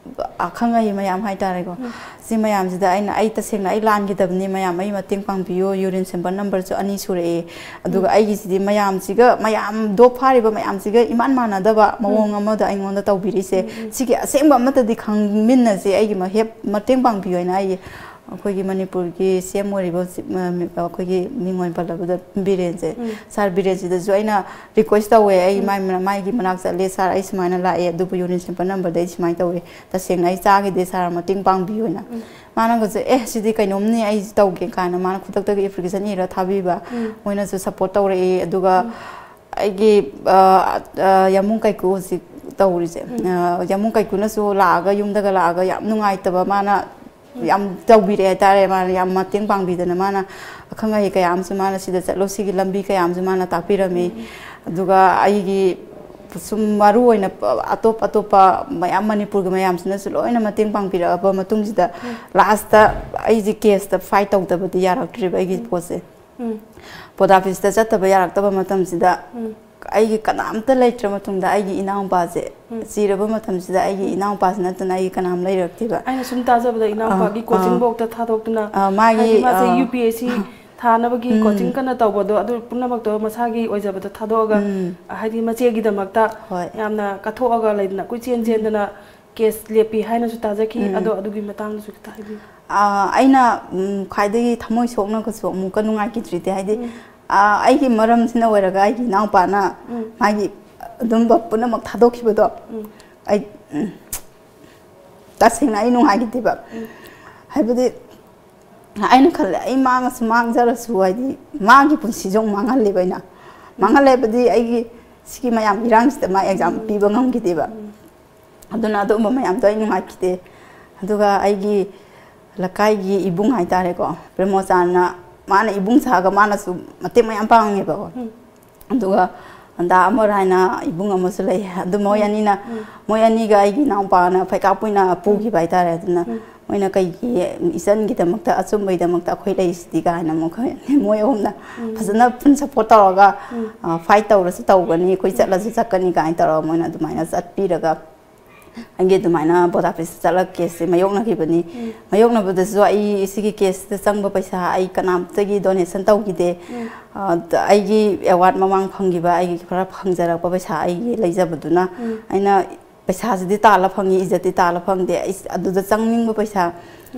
ꯑꯈꯪ ꯑꯍꯩ ꯃꯌꯥꯝ ꯍꯥꯏꯇꯥꯔꯦꯀꯣ, ꯁꯤ ꯃꯌꯥꯝꯁꯤꯗ ꯑꯩꯅ, "ꯑꯩ ꯇꯁꯦꯡꯅ ꯑꯩ ꯂꯥꯟꯈꯤꯗꯕꯅꯤ, ꯃꯌꯥꯝ ꯑꯩ ꯃꯇꯦꯡ ꯄꯥꯡꯕꯤꯌꯨ, ꯌꯨꯔꯤꯟ ꯁꯦꯝꯄꯜ ꯅꯝꯕꯔꯁꯨ ꯑꯅꯤ ꯁꯨꯔꯛꯑꯦ, ꯑꯗꯨꯒ ꯑꯩꯒꯤꯁꯤꯗꯤ ꯃꯌꯥꯝꯁꯤꯒ, ꯃꯌꯥꯝ ꯗꯣꯞ ꯐꯥꯔꯤꯕ ꯃꯌꯥꯝꯁꯤꯒ ꯏꯃꯥꯟ ꯃꯥꯟꯅꯗꯕ ꯃꯑꯣꯡ ꯑꯃꯗ ꯑꯩꯉꯣꯟꯗ ꯇꯧꯕꯤꯔꯤꯁꯦ, ꯁꯤꯒꯤ ꯑꯁꯦꯡꯕ ꯑꯃꯠꯇꯗꯤ ꯈꯪꯃꯤꯟꯅꯁꯦ, ꯑꯩꯒꯤ ꯃꯍꯦꯞ-, ꯃꯇꯦꯡ ꯄꯥꯡꯕꯤꯌꯨ" ꯍꯥꯏꯅ ꯑꯩꯒꯤ ꯑꯩꯈꯣꯏꯒꯤ ꯃꯅꯤꯄꯨꯔꯒꯤ ꯁꯤ ꯑꯦꯝ ꯑꯣꯏꯔꯤꯕ ꯆꯤꯞ-, ꯑ, ꯃꯤ-, ꯑꯩꯈꯣꯏꯒꯤ ꯃꯤꯡ ꯑꯣꯏꯅ ꯄꯜꯂꯕꯗ ꯕꯤꯔꯦꯟꯁꯦ, ꯁꯥꯔ ꯕꯤꯔꯦꯟꯁꯤꯗꯁꯨ ꯑꯩꯅ ꯔꯤꯀ꯭ꯋꯦꯁ ꯇꯧꯋꯦ, ꯑꯩ ꯃꯥꯏ ꯃꯅꯥ-, ꯃꯥꯒꯤ ꯃꯅꯥꯛ ꯆꯠꯂꯦ, "ꯁꯥꯔ, ꯑꯩ ꯁꯨꯃꯥꯏꯅ ꯂꯥꯛꯑꯦ, ꯑꯗꯨꯕꯨ ꯌꯨꯔꯤꯟ ꯁꯦꯝꯄꯜ ꯅꯝꯕꯔꯗ ꯑꯩ ꯁꯨꯃꯥꯏꯅ ꯇꯧꯋꯦ, ꯇꯁꯦꯡꯅ ꯑꯩ ꯆꯥꯈꯤꯗꯦ, ꯁꯥꯔ, ꯃꯇꯦꯡ ꯄꯥꯡꯕꯤꯌꯨ" ꯍꯥꯏꯅ꯫ ꯃꯥꯅꯒꯁꯨ, "ꯑꯦ, ꯁꯤꯗꯤ ꯀꯩꯅꯣꯝꯅꯤ, ꯑꯩ ꯇꯧꯒꯦ" ꯀꯥꯏꯅ ꯃꯥꯅ ꯈꯨꯗꯛꯇꯒꯤ ꯑꯦꯄ꯭ꯂꯤꯀꯦꯁꯟ ꯏꯔ ꯊꯥꯕꯤꯕ, ꯃꯣꯏꯅꯁꯨ ꯁꯞꯄꯣꯔꯠ ꯇꯧꯔꯛꯑꯦ꯫ ꯑꯗꯨꯒ ꯑꯩꯒꯤ, ꯑ, ꯑ, ꯌꯥꯃꯨꯡ ꯀꯥꯏꯀꯨ ꯍꯧꯖꯤꯛ ꯇꯧꯔꯤꯁꯦ, ꯑ, ꯌꯥꯃꯨꯡ ꯀꯥꯏꯀꯨꯅꯁꯨ ꯂꯥꯛꯑꯒ, ꯌꯨꯝꯗꯒ ꯂꯥꯛꯑꯒ ꯌꯥꯝ ꯅꯨꯡꯉꯥꯏꯇꯕ, ꯃꯥꯅ ꯌꯥꯝ ꯇꯧꯕꯤꯔꯛꯑꯦ ꯍꯥꯏꯇꯥꯔꯦ꯫ ꯃꯥꯅ ꯌꯥꯝ ꯃꯇꯦꯡ ꯄꯥꯡꯕꯤꯗꯅ, ꯃꯥꯅ ꯑꯈꯪ ꯑꯍꯩ ꯀꯌꯥ ꯑꯃꯁꯨ ꯃꯥꯅ ꯁꯤꯗ ꯆꯠꯂꯣ, ꯁꯤꯒꯤ ꯂꯝꯕꯤ ꯀꯌꯥ ꯑꯃꯁꯨ ꯃꯥꯅ ꯇꯥꯛꯄꯤꯔꯝꯃꯤ꯫ ꯑꯗꯨꯒ ꯑꯩꯒꯤ ꯁꯨꯝ ꯃꯔꯨ ꯑꯣꯏꯅ ꯑꯇꯣꯞ ꯑꯇꯣꯞꯄ ꯃꯌꯥꯝ ꯃꯅꯤꯄꯨꯔꯒꯤ ꯃꯌꯥꯝꯁꯤꯅꯁꯨ ꯂꯣꯏꯅ ꯃꯇꯦꯡ ꯄꯥꯡꯕꯤꯔꯛꯑꯕ ꯃꯇꯨꯡꯁꯤꯗ, ꯂꯥꯁꯇ ꯑꯩꯁꯦ ꯀꯦꯁꯇ ꯐꯥꯏꯠ ꯇꯧꯗꯕꯗꯤ ꯌꯥꯔꯛꯇ꯭ꯔꯦꯕ ꯑꯩꯒꯤ ꯄꯣꯠꯁꯦ꯫ ꯄꯣꯗꯥ ꯑꯣꯐꯤꯁꯇ ꯆꯠꯇꯕ ꯌꯥꯔꯛꯇꯕ ꯃꯇꯝꯁꯤꯗ ꯑꯩꯒꯤ ꯀꯅꯥꯝꯇ ꯂꯩꯇ꯭ꯔ ꯃꯇꯨꯡꯗ, ꯑꯩꯒꯤ ꯏꯅꯥꯎꯄꯥꯁꯦ ꯆꯤꯔꯕ ꯃꯇꯝꯁꯤꯗ, ꯑꯩꯒꯤ ꯏꯅꯥꯎꯄꯥꯁꯤ ꯅꯠꯇꯅ ꯑꯩꯒꯤ ꯀꯅꯥꯝ ꯂꯩꯔꯛꯇꯦꯕ꯫ ꯑꯩꯅ ꯁꯨꯝ ꯇꯥꯖꯕꯗ, ꯏꯅꯥꯎꯄꯥꯒꯤ ꯑꯥ, ꯀꯣꯆꯤꯡ ꯑꯥ꯫ ꯕꯣꯛꯇ ꯊꯥꯗꯣꯛꯇꯨꯅ, ꯑꯥ, ꯃꯥꯒꯤ, ꯍꯥꯏꯗꯤ ꯃꯥꯁꯦ ꯑꯥ, ꯌꯨ ꯄꯤ ꯑꯦꯁ ꯁꯤ ꯊꯥꯅꯕꯒꯤ ꯎꯝ꯫ ꯀꯣꯆꯤꯡ ꯀꯟꯅ ꯇꯧꯕꯗꯣ, ꯑꯗꯨ ꯄꯨꯝꯅꯃꯛꯇꯣ ꯃꯁꯥꯒꯤ ꯑꯣꯏꯖꯕꯗ ꯊꯥꯗꯣꯛꯑꯒ, ꯎꯝ꯫ ꯍꯥꯏꯗꯤ ꯃꯆꯦꯒꯤꯗꯃꯛꯇ ꯍꯣꯏ꯫ ꯌꯥꯝꯅ ꯀꯠꯊꯣꯛꯑꯒ ꯂꯩꯗꯅ, ꯀꯣꯏꯆꯦꯟ ꯎꯝ꯫ ꯆꯦꯟꯗꯅ ꯀꯦꯁ ꯂꯦꯞꯄꯤ ꯍꯥꯏꯅꯁꯨ ꯇꯥꯖꯈꯤ꯫ ꯎꯝ꯫ ꯑꯗꯣ ꯑꯗꯨꯒꯤ ꯃꯇꯥꯡꯗꯁꯨ ꯈꯤꯇ ꯍꯥꯏꯕꯤꯌꯨ꯫ ꯑꯥ, ꯑꯩꯅ, ꯎꯝ, ꯈ꯭ꯋꯥꯏꯗꯒꯤ ꯊꯃꯣꯏ ꯁꯣꯛꯅꯒꯁꯨ ꯑꯃꯨꯛꯀ ꯅꯨꯡꯉꯥꯏꯈꯤꯗ꯭ꯔꯤꯗꯤ, ꯍꯥꯏꯗꯤ, ꯎꯝ꯫ ꯑꯥ, ꯑꯩꯒꯤ ꯃꯔꯝꯁꯤꯅ ꯑꯣꯏꯔꯒ ꯑꯩꯒꯤ ꯏꯅꯥꯎꯄꯥꯅ ꯎꯝ꯫ ꯃꯥꯒꯤ ꯑꯗꯨꯝꯕ ꯄꯨꯝꯅꯃꯛ ꯊꯥꯗꯣꯛꯈꯤꯕꯗꯣ ꯎꯝ꯫ ꯑꯩ, ꯎꯝ, ꯇꯁꯦꯡꯅ ꯑꯩ ꯅꯨꯡꯉꯥꯏꯈꯤꯗꯦꯕ꯫ ꯎꯝ꯫ ꯍꯥꯏꯕꯗꯤ ꯑꯩꯅ ꯈꯜꯂꯦ, ꯑꯩ ꯃꯥꯡꯉꯁꯨ ꯃꯥꯡꯖꯔꯁꯨ, ꯍꯥꯏꯗꯤ ꯃꯥꯒꯤ ꯄꯨꯟꯁꯤꯁꯨ ꯑꯃꯨꯛ ꯃꯥꯡꯍꯜꯂꯦꯕ ꯑꯩꯅ꯫ ꯎꯝ꯫ ꯃꯥꯡꯍꯜꯂꯦ ꯍꯥꯏꯕꯗꯤ ꯑꯩꯒꯤ ꯁꯤꯒꯤ ꯃꯌꯥꯝ ꯏꯔꯥꯡꯁꯤꯗ ꯃꯥ ꯑꯦꯛꯖꯥꯝ ꯎꯝ꯫ ꯄꯤꯕ ꯉꯝꯈꯤꯗꯦꯕ꯫ ꯎꯝ꯫ ꯑꯗꯨꯅ ꯑꯗꯨꯒꯨꯝꯕ ꯃꯌꯥꯝꯗꯣ ꯑꯩ ꯅꯨꯡꯉꯥꯏꯈꯤꯗꯦ꯫ ꯑꯗꯨꯒ ꯑꯩꯒꯤ ꯂꯩꯀꯥꯏꯒꯤ ꯏꯕꯨꯡ ꯍꯥꯏꯇꯥꯔꯦꯀꯣ, ꯄ꯭ꯔꯦꯃꯣꯆꯥꯟꯅ, ꯃꯥꯅ ꯏꯕꯨꯡ ꯁꯥꯒ ꯃꯥꯅꯁꯨ ꯃꯇꯦꯡ ꯃꯌꯥꯝ ꯄꯥꯡꯉꯦꯕꯀꯣ꯫ ꯑꯗꯨꯒ ꯗꯥ ꯑꯃꯔ ꯍꯥꯏꯅ ꯏꯕꯨꯡ ꯑꯃꯁꯨ ꯂꯩ꯫ ꯑꯗꯨ ꯃꯣꯏ ꯑꯅꯤꯅ, ꯃꯣꯏ ꯑꯅꯤꯒ ꯑꯩꯒꯤ ꯏꯅꯥꯎꯄꯥꯅ ꯐꯩꯀꯥꯞ ꯑꯣꯏꯅ ꯄꯨꯈꯤꯕ ꯍꯥꯏꯇꯥꯔꯦ꯫ ꯑꯗꯨꯅ ꯃꯣꯏꯅ ꯀꯩꯒꯤ ꯏꯆꯟꯒꯤꯗꯃꯛꯇ, ꯑꯆꯨꯝꯕꯒꯤꯗꯃꯛꯇ ꯑꯩꯈꯣꯏ ꯂꯩꯔꯤꯁꯤꯗꯤ ꯀꯥꯏꯅ ꯑꯃꯨꯛ ꯃꯣꯏ ꯑꯍꯨꯝꯅ ꯐꯖꯅ ꯐꯨꯜ ꯁꯞꯄꯣꯔꯠ ꯇꯧꯔꯒ, ꯐꯥꯏꯠ ꯇꯧꯔꯁꯨ ꯇꯧꯒꯅꯤ, ꯑꯩꯈꯣꯏ ꯆꯠꯂꯁꯨ ꯆꯠꯀꯅꯤ ꯀꯥꯏꯅ ꯇꯧꯔꯒ ꯃꯣꯏꯅ ꯑꯗꯨꯃꯥꯏꯅ ꯆꯠꯄꯤꯔꯒ ꯑꯩꯒꯤ ꯑꯗꯨꯃꯥꯏꯅ ꯕꯣꯗꯥꯄꯦꯁꯇ ꯆꯠꯂꯒ ꯀꯦꯁꯁꯦ ꯃꯥꯌꯣꯛꯅꯈꯤꯕꯅꯤ꯫ ꯃꯥꯌꯣꯛꯅꯕꯗꯁꯨ ꯑꯩ ꯁꯤꯒꯤ ꯀꯦꯁꯁꯤꯗ ꯆꯪꯕ ꯄꯩꯁꯥ ꯑꯩ ꯀꯅꯥꯝꯇꯒꯤ ꯗꯣꯅꯦꯁꯟ ꯇꯧꯈꯤꯗꯦ꯫ ꯑ, ꯑꯩꯒꯤ ꯑꯦꯋꯥꯔꯗ ꯃꯃꯥꯡ ꯐꯪꯈꯤꯕ ꯑꯩꯒꯤ ꯈꯔ ꯐꯪꯖꯔꯛꯄ ꯄꯩꯁꯥ ꯑꯩꯒꯤ ꯂꯩꯖꯕꯗꯨꯅ ꯑꯩꯅ ꯄꯩꯁꯥꯁꯤꯗꯤ ꯇꯥꯜꯂ ꯐꯪꯉꯤ, ꯏꯖꯠꯇꯤ ꯇꯥꯜꯂ ꯐꯪꯗꯦ꯫ ꯑꯩ ꯑꯗꯨꯗ ꯆꯪꯅꯤꯡꯕ ꯄꯩꯁꯥ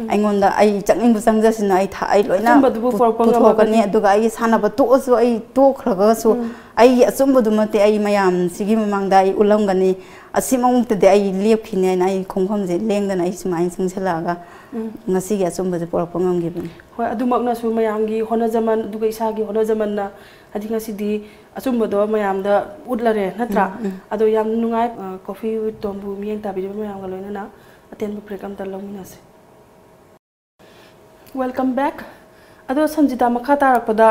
ꯑꯩꯉꯣꯟꯗ ꯑꯩ ꯆꯪꯅꯤꯡꯕ ꯆꯪꯖꯁꯤꯅ ꯑꯩ ꯊ-, ꯑꯩ ꯂꯣꯏꯅ ꯑꯆꯨꯝꯕꯗꯨꯕꯨ ꯄꯨ-, ꯄꯨꯔꯛꯄ ꯄꯨꯊꯣꯛꯀꯅꯤ꯫ ꯉꯝꯃꯒꯗꯤ꯫ ꯑꯗꯨꯒ ꯑꯩꯒꯤ ꯁꯥꯟꯅꯕ ꯇꯣꯛꯑꯁꯨ, ꯑꯩ ꯇꯣꯛꯈ꯭ꯔꯒꯁꯨ ꯑꯩꯒꯤ ꯑꯆꯨꯝꯕꯗꯨꯃꯛꯇꯤ ꯑꯩ ꯃꯌꯥꯝꯁꯤꯒꯤ ꯃꯃꯥꯡꯗ ꯑꯩ ꯎꯠꯂꯝꯒꯅꯤ꯫ ꯑꯁꯤꯃꯛꯇꯗꯤ ꯑꯩ ꯂꯦꯞꯈꯤꯅꯤ ꯍꯥꯏꯅ ꯑꯩ ꯈꯣꯡꯐꯝꯁꯦ ꯂꯦꯡꯗꯅ ꯑꯩ ꯁꯨꯃꯥꯏꯅ ꯆꯪꯁꯤꯜꯂꯛꯑꯒ ꯉꯁꯤꯒꯤ ꯑꯆꯨꯝꯕꯁꯦ ꯄꯨꯔꯛꯄ ꯉꯝꯈꯤꯕꯅꯤ꯫ ꯍꯣꯏ, ꯑꯗꯨꯃꯛꯅꯁꯨ ꯃꯌꯥꯝꯒꯤ ꯍꯣꯠꯅꯖꯃꯟ, ꯑꯗꯨꯒ ꯏꯁꯥꯒꯤ ꯍꯣꯠꯅꯖꯃꯟꯅ ꯍꯥꯏꯗꯤ ꯉꯁꯤꯗꯤ ꯑꯆꯨꯝꯕꯗꯣ ꯃꯌꯥꯝꯗ ꯎꯠꯂꯔꯦ, ꯅꯠꯇ꯭ꯔꯥ? ꯑꯗꯣ ꯌꯥꯝ ꯅꯨꯡꯉꯥꯏ, ꯑ, Coffee with Tombu ꯃꯤꯠꯌꯦꯡ ꯇꯥꯕꯤꯔꯤꯕ ꯃꯌꯥꯝꯒ ꯂꯣꯏꯅꯅ ꯑꯇꯦꯟꯕ break ꯑꯝꯇ ꯂꯧꯃꯤꯟꯅꯁꯦ꯫ Welcome back. ꯑꯗꯣ ꯁꯟꯖꯤꯇꯥ, ꯃꯈꯥ ꯇꯥꯔꯛꯄꯗ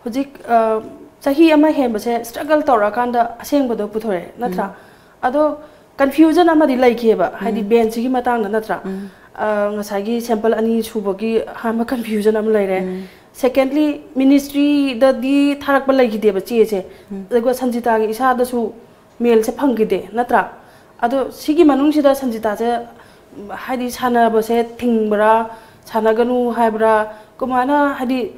ꯍꯧꯖꯤꯛ, ꯑ, ꯆꯍꯤ ꯑꯃ ꯍꯦꯟꯕꯁꯦ struggle ꯇꯧꯔꯛꯑꯀꯥꯟꯗ ꯑꯁꯦꯡꯕꯗꯣ ꯄꯨꯊꯣꯔꯛꯑꯦ, ꯅꯠꯇ꯭ꯔꯥ? ꯑꯗꯣ confusion ꯑꯃꯗꯤ ꯂꯩꯈꯤꯑꯕ, ꯍꯥꯏꯗꯤ ꯕꯦꯟꯁꯤꯒꯤ ꯃꯇꯥꯡꯗ, ꯅꯠꯇ꯭ꯔꯥ? ꯑ, ꯉꯁꯥꯏꯒꯤ sample ꯑꯅꯤ ꯁꯨꯕꯒꯤ ꯑꯍꯥꯟꯕ confusion ꯑꯃ ꯂꯩꯔꯦ꯫ Secondly, ministryꯗꯗꯤ ꯊꯥꯔꯛꯄ ꯂꯩꯈꯤꯗꯦꯕ ꯆꯦꯁꯦ꯫ ꯑꯗꯨꯒ ꯁꯟꯖꯤꯇꯥꯒꯤ ꯏꯁꯥꯗꯁꯨ ꯃꯦꯜꯁꯦ ꯐꯪꯈꯤꯗꯦ, ꯅꯠꯇ꯭ꯔꯥ? ꯑꯗꯣ ꯁꯤꯒꯤ ꯃꯅꯨꯡꯁꯤꯗ ꯁꯟꯖꯤꯇꯥꯁꯦ, ꯍꯥꯏꯗꯤ, ꯁꯥꯟꯅꯕꯁꯦ ꯊꯤꯡꯕ꯭ꯔꯥ, ꯁꯥꯟꯅꯒꯅꯨ ꯍꯥꯏꯕ꯭ꯔꯥ, ꯀꯃꯥꯏꯅ, ꯍꯥꯏꯗꯤ,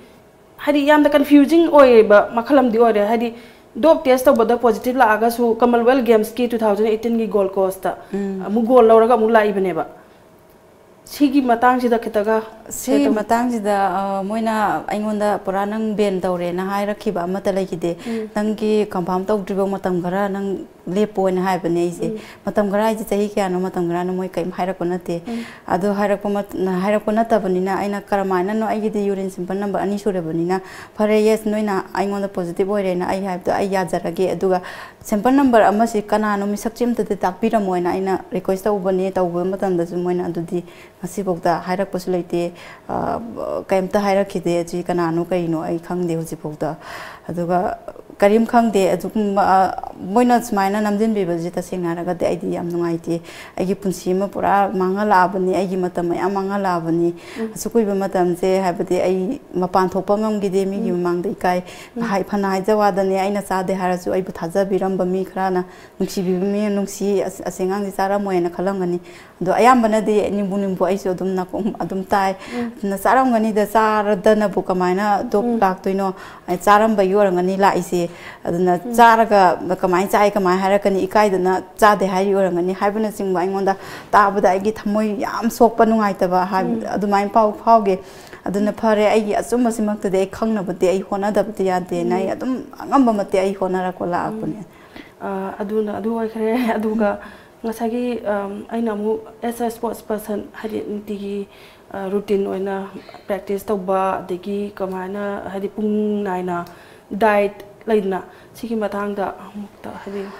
ꯍꯥꯏꯗꯤ, ꯌꯥꯝꯅ confusing ꯑꯣꯏꯕ ꯃꯈꯜ ꯑꯃꯗꯤ ꯑꯣꯏꯔꯦ꯫ ꯍꯥꯏꯗꯤ, ꯗꯣꯞ test ꯇꯧꯕꯗ positive ꯂꯥꯛꯑꯒꯁꯨ Commonwealth Gamesꯀꯤ two thousand eighteenꯒꯤ Gold Coastꯇ ꯑꯃꯨꯛ gold ꯂꯧꯔꯒ ꯑꯃꯨꯛ ꯂꯥꯛꯏꯕꯅꯦꯕ꯫ ꯁꯤꯒꯤ ꯃꯇꯥꯡꯁꯤꯗ ꯈꯤꯇꯒ ꯁꯤꯒꯤ ꯀꯩꯗꯧ- ꯃꯇꯥꯡꯁꯤꯗ, ꯑ, ꯃꯣꯏꯅ ꯑꯩꯉꯣꯟꯗ ꯄꯨꯔꯥ "ꯅꯪ ban ꯇꯧꯔꯦꯅ" ꯍꯥꯏꯔꯛꯈꯤꯕ ꯑꯃꯠꯇ ꯂꯩꯈꯤꯗꯦ꯫ "ꯅꯪꯒꯤ confirm ꯇꯧꯗ꯭ꯔꯤꯕ ꯃꯇꯝ ꯈꯔ ꯅꯪ ꯂꯦꯞꯄꯣꯅ ꯍꯥꯏꯕꯅꯦ ꯑꯩꯁꯦ꯫ ꯃꯇꯝ ꯈꯔ ꯍꯥꯏꯁꯦ ꯆꯍꯤ ꯀꯌꯥꯅꯣ, ꯃꯇꯝ ꯈꯔꯅ ꯃꯣꯏ ꯀꯔꯤꯝ ꯍꯥꯏꯔꯛꯄ ꯅꯠꯇꯦ꯫ ꯑꯗꯣ ꯍꯥꯏꯔꯛꯄ ꯃꯠ-, ꯍꯥꯏꯔꯛꯄ ꯅꯠꯇꯕꯅꯤꯅ ꯑꯩꯅ ꯀꯔꯝꯍꯥꯏꯅꯅꯣ, ꯑꯩꯒꯤꯗꯤ urine sample number ꯑꯅꯤ ꯁꯨꯔꯕꯅꯤꯅ, "ꯐꯔꯦ, yes, ꯅꯣꯏꯅ ꯑꯩꯉꯣꯟꯗ positive ꯑꯣꯏꯔꯦꯅ ꯑꯩ ꯍꯥꯏꯕꯗꯣ ꯑꯩ ꯌꯥꯖꯔꯒꯦ, ꯑꯗꯨꯒ sample number ꯑꯃꯁꯤ ꯀꯅꯥꯅꯣ, ꯃꯤꯁꯛꯁꯤ ꯑꯝꯇꯗꯤ ꯇꯥꯛꯄꯤꯔꯝꯃꯣꯅ" ꯑꯩꯅ request ꯇꯧꯕꯅꯦ꯫ ꯇꯧꯕ ꯃꯇꯝꯗꯁꯨ ꯃꯣꯏꯅ ꯑꯗꯨꯗꯤ ꯉꯁꯤꯐꯥꯎꯗ ꯍꯥꯏꯔꯛꯄꯁꯨ ꯂꯩꯇꯦ꯫ ꯑ, ꯀꯩꯝꯇ ꯍꯥꯏꯔꯛꯈꯤꯗꯦ꯫ ꯑꯁꯤ ꯀꯅꯥꯅꯣ ꯀꯩꯅꯣ ꯑꯩ ꯈꯪꯗꯦ ꯍꯧꯖꯤꯛꯐꯥꯎꯗ꯫ ꯑꯗꯨꯒ ꯀꯔꯤꯝ ꯈꯪꯗꯦ꯫ ꯑꯗꯨꯒꯨꯝꯕ, ꯑ, ꯃꯣꯏꯅ ꯁꯨꯃꯥꯏꯅ ꯅꯝꯖꯤꯟꯕꯤꯕꯁꯦ ꯇꯁꯦꯡꯅ ꯍꯥꯏꯔꯒꯗꯤ ꯑꯩꯗꯤ ꯌꯥꯝ ꯅꯨꯡꯉꯥꯏꯇꯦ꯫ ꯑꯩꯒꯤ ꯄꯨꯟꯁꯤ ꯑꯃ ꯄꯨꯔꯥ ꯃꯥꯡꯍꯜꯂꯛꯑꯕꯅꯤ, ꯑꯩꯒꯤ ꯃꯇꯝ ꯃꯌꯥꯝ ꯃꯥꯡꯍꯜꯂꯛꯑꯕꯅꯤ꯫ ꯑꯁꯨꯛ ꯀꯨꯏꯕ ꯃꯇꯝꯁꯦ, ꯍꯥꯏꯕꯗꯤ ꯑꯩ ꯃꯄꯥꯟ ꯊꯣꯛꯄ ꯉꯝꯈꯤꯗꯦ, ꯃꯤꯒꯤ ꯃꯃꯥꯡꯗ ꯏꯀꯥꯏ꯫ ꯍꯥꯏ-, ꯐꯅ ꯍꯥꯏꯖ ꯋꯥꯗꯅꯦ, ꯑꯩꯅ ꯆꯥꯗꯦ ꯍꯥꯏꯔꯁꯨ ꯑꯩꯕꯨ ꯊꯥꯖꯕꯤꯔꯝꯕ ꯃꯤ ꯈꯔꯅ, ꯅꯨꯡꯁꯤꯕꯤꯕ ꯃꯤ, "ꯅꯨꯡꯁꯤ, ꯑꯁ, ꯑꯁꯤ ꯑꯉꯥꯡꯁꯤ ꯆꯥꯔꯝꯃꯣꯏꯅ" ꯈꯜꯂꯝꯒꯅꯤ꯫ ꯑꯗꯣ ꯑꯌꯥꯝꯕꯅꯗꯤ ꯅꯤꯝꯕꯨ ꯅꯤꯝꯕꯨ ꯑꯩꯁꯨ ꯑꯗꯨꯝ ꯅꯥꯀꯣꯡ ꯑꯗꯨꯝ ꯇꯥꯏ꯫ ꯑꯗꯨꯅ ꯆꯥꯔꯝꯒꯅꯤꯗ, ꯆꯥꯔꯗꯅꯕꯨ ꯀꯃꯥꯏꯅ ꯑꯗꯨ ꯂꯥꯛꯇꯣꯏꯅꯣ? ꯑꯩ ꯆꯥꯔꯝꯕꯒꯤ ꯑꯣꯏꯔꯝꯒꯅꯤ ꯂꯥꯛꯏꯁꯦ꯫ ꯑꯗꯨꯅ ꯆꯥꯔꯒ ꯀꯃꯥꯏꯅ ꯆꯥꯏ, ꯀꯃꯥꯏꯅ ꯍꯥꯏꯔꯛꯀꯅꯤ, ꯏꯀꯥꯏꯗꯅ ꯆꯥꯗꯦ ꯍꯥꯏꯔꯤ ꯑꯣꯏꯔꯝꯒꯅꯤ ꯍꯥꯏꯕꯅꯆꯤꯡꯕ ꯑꯩꯉꯣꯟꯗ ꯇꯥꯕꯗ ꯑꯩꯒꯤ ꯊꯃꯣꯏ ꯌꯥꯝ ꯁꯣꯛꯄ, ꯅꯨꯡꯉꯥꯏꯇꯕ ꯍꯥꯏꯕ ꯑꯗꯨꯃꯥꯏꯅ ꯐꯥꯎ-, ꯐꯥꯎꯒꯦ꯫ ꯑꯗꯨꯅ ꯐꯔꯦ, ꯑꯩꯒꯤ ꯑꯆꯨꯝꯕꯁꯤꯃꯛꯇꯗꯤ ꯑꯩ ꯈꯪꯅꯕꯗꯤ ꯑꯩ ꯍꯣꯠꯅꯗꯕꯗꯤ ꯌꯥꯗꯦꯅ ꯑꯩ ꯑꯗꯨꯝ ꯑꯉꯝꯕ ꯃꯇꯤꯛ ꯑꯩ ꯍꯣꯠꯅꯔꯛꯄ ꯂꯥꯛꯑꯕꯅꯦ꯫ ꯑ, ꯑꯗꯨꯅ ꯑꯗꯨ ꯑꯣꯏꯈ꯭ꯔꯦ꯫ ꯑꯗꯨꯒ ꯉꯁꯥꯏꯒꯤ, ꯑꯝ, ꯑꯩꯅ ꯑꯃꯨꯛ as a sports person, ꯍꯥꯏꯗꯤ ꯅꯨꯡꯇꯤꯒꯤ, ꯑ, routine ꯑꯣꯏꯅ practice ꯇꯧꯕ, ꯑꯗꯒꯤ ꯀꯃꯥꯏꯅ, ꯍꯥꯏꯗꯤ ꯄꯨꯡ ꯅꯥꯏꯅ diet ꯂꯩꯗꯅ, ꯁꯤꯒꯤ ꯃꯇꯥꯡꯗ ꯑꯃꯨꯛꯇ ꯍꯥꯏꯕꯤꯌꯨ꯫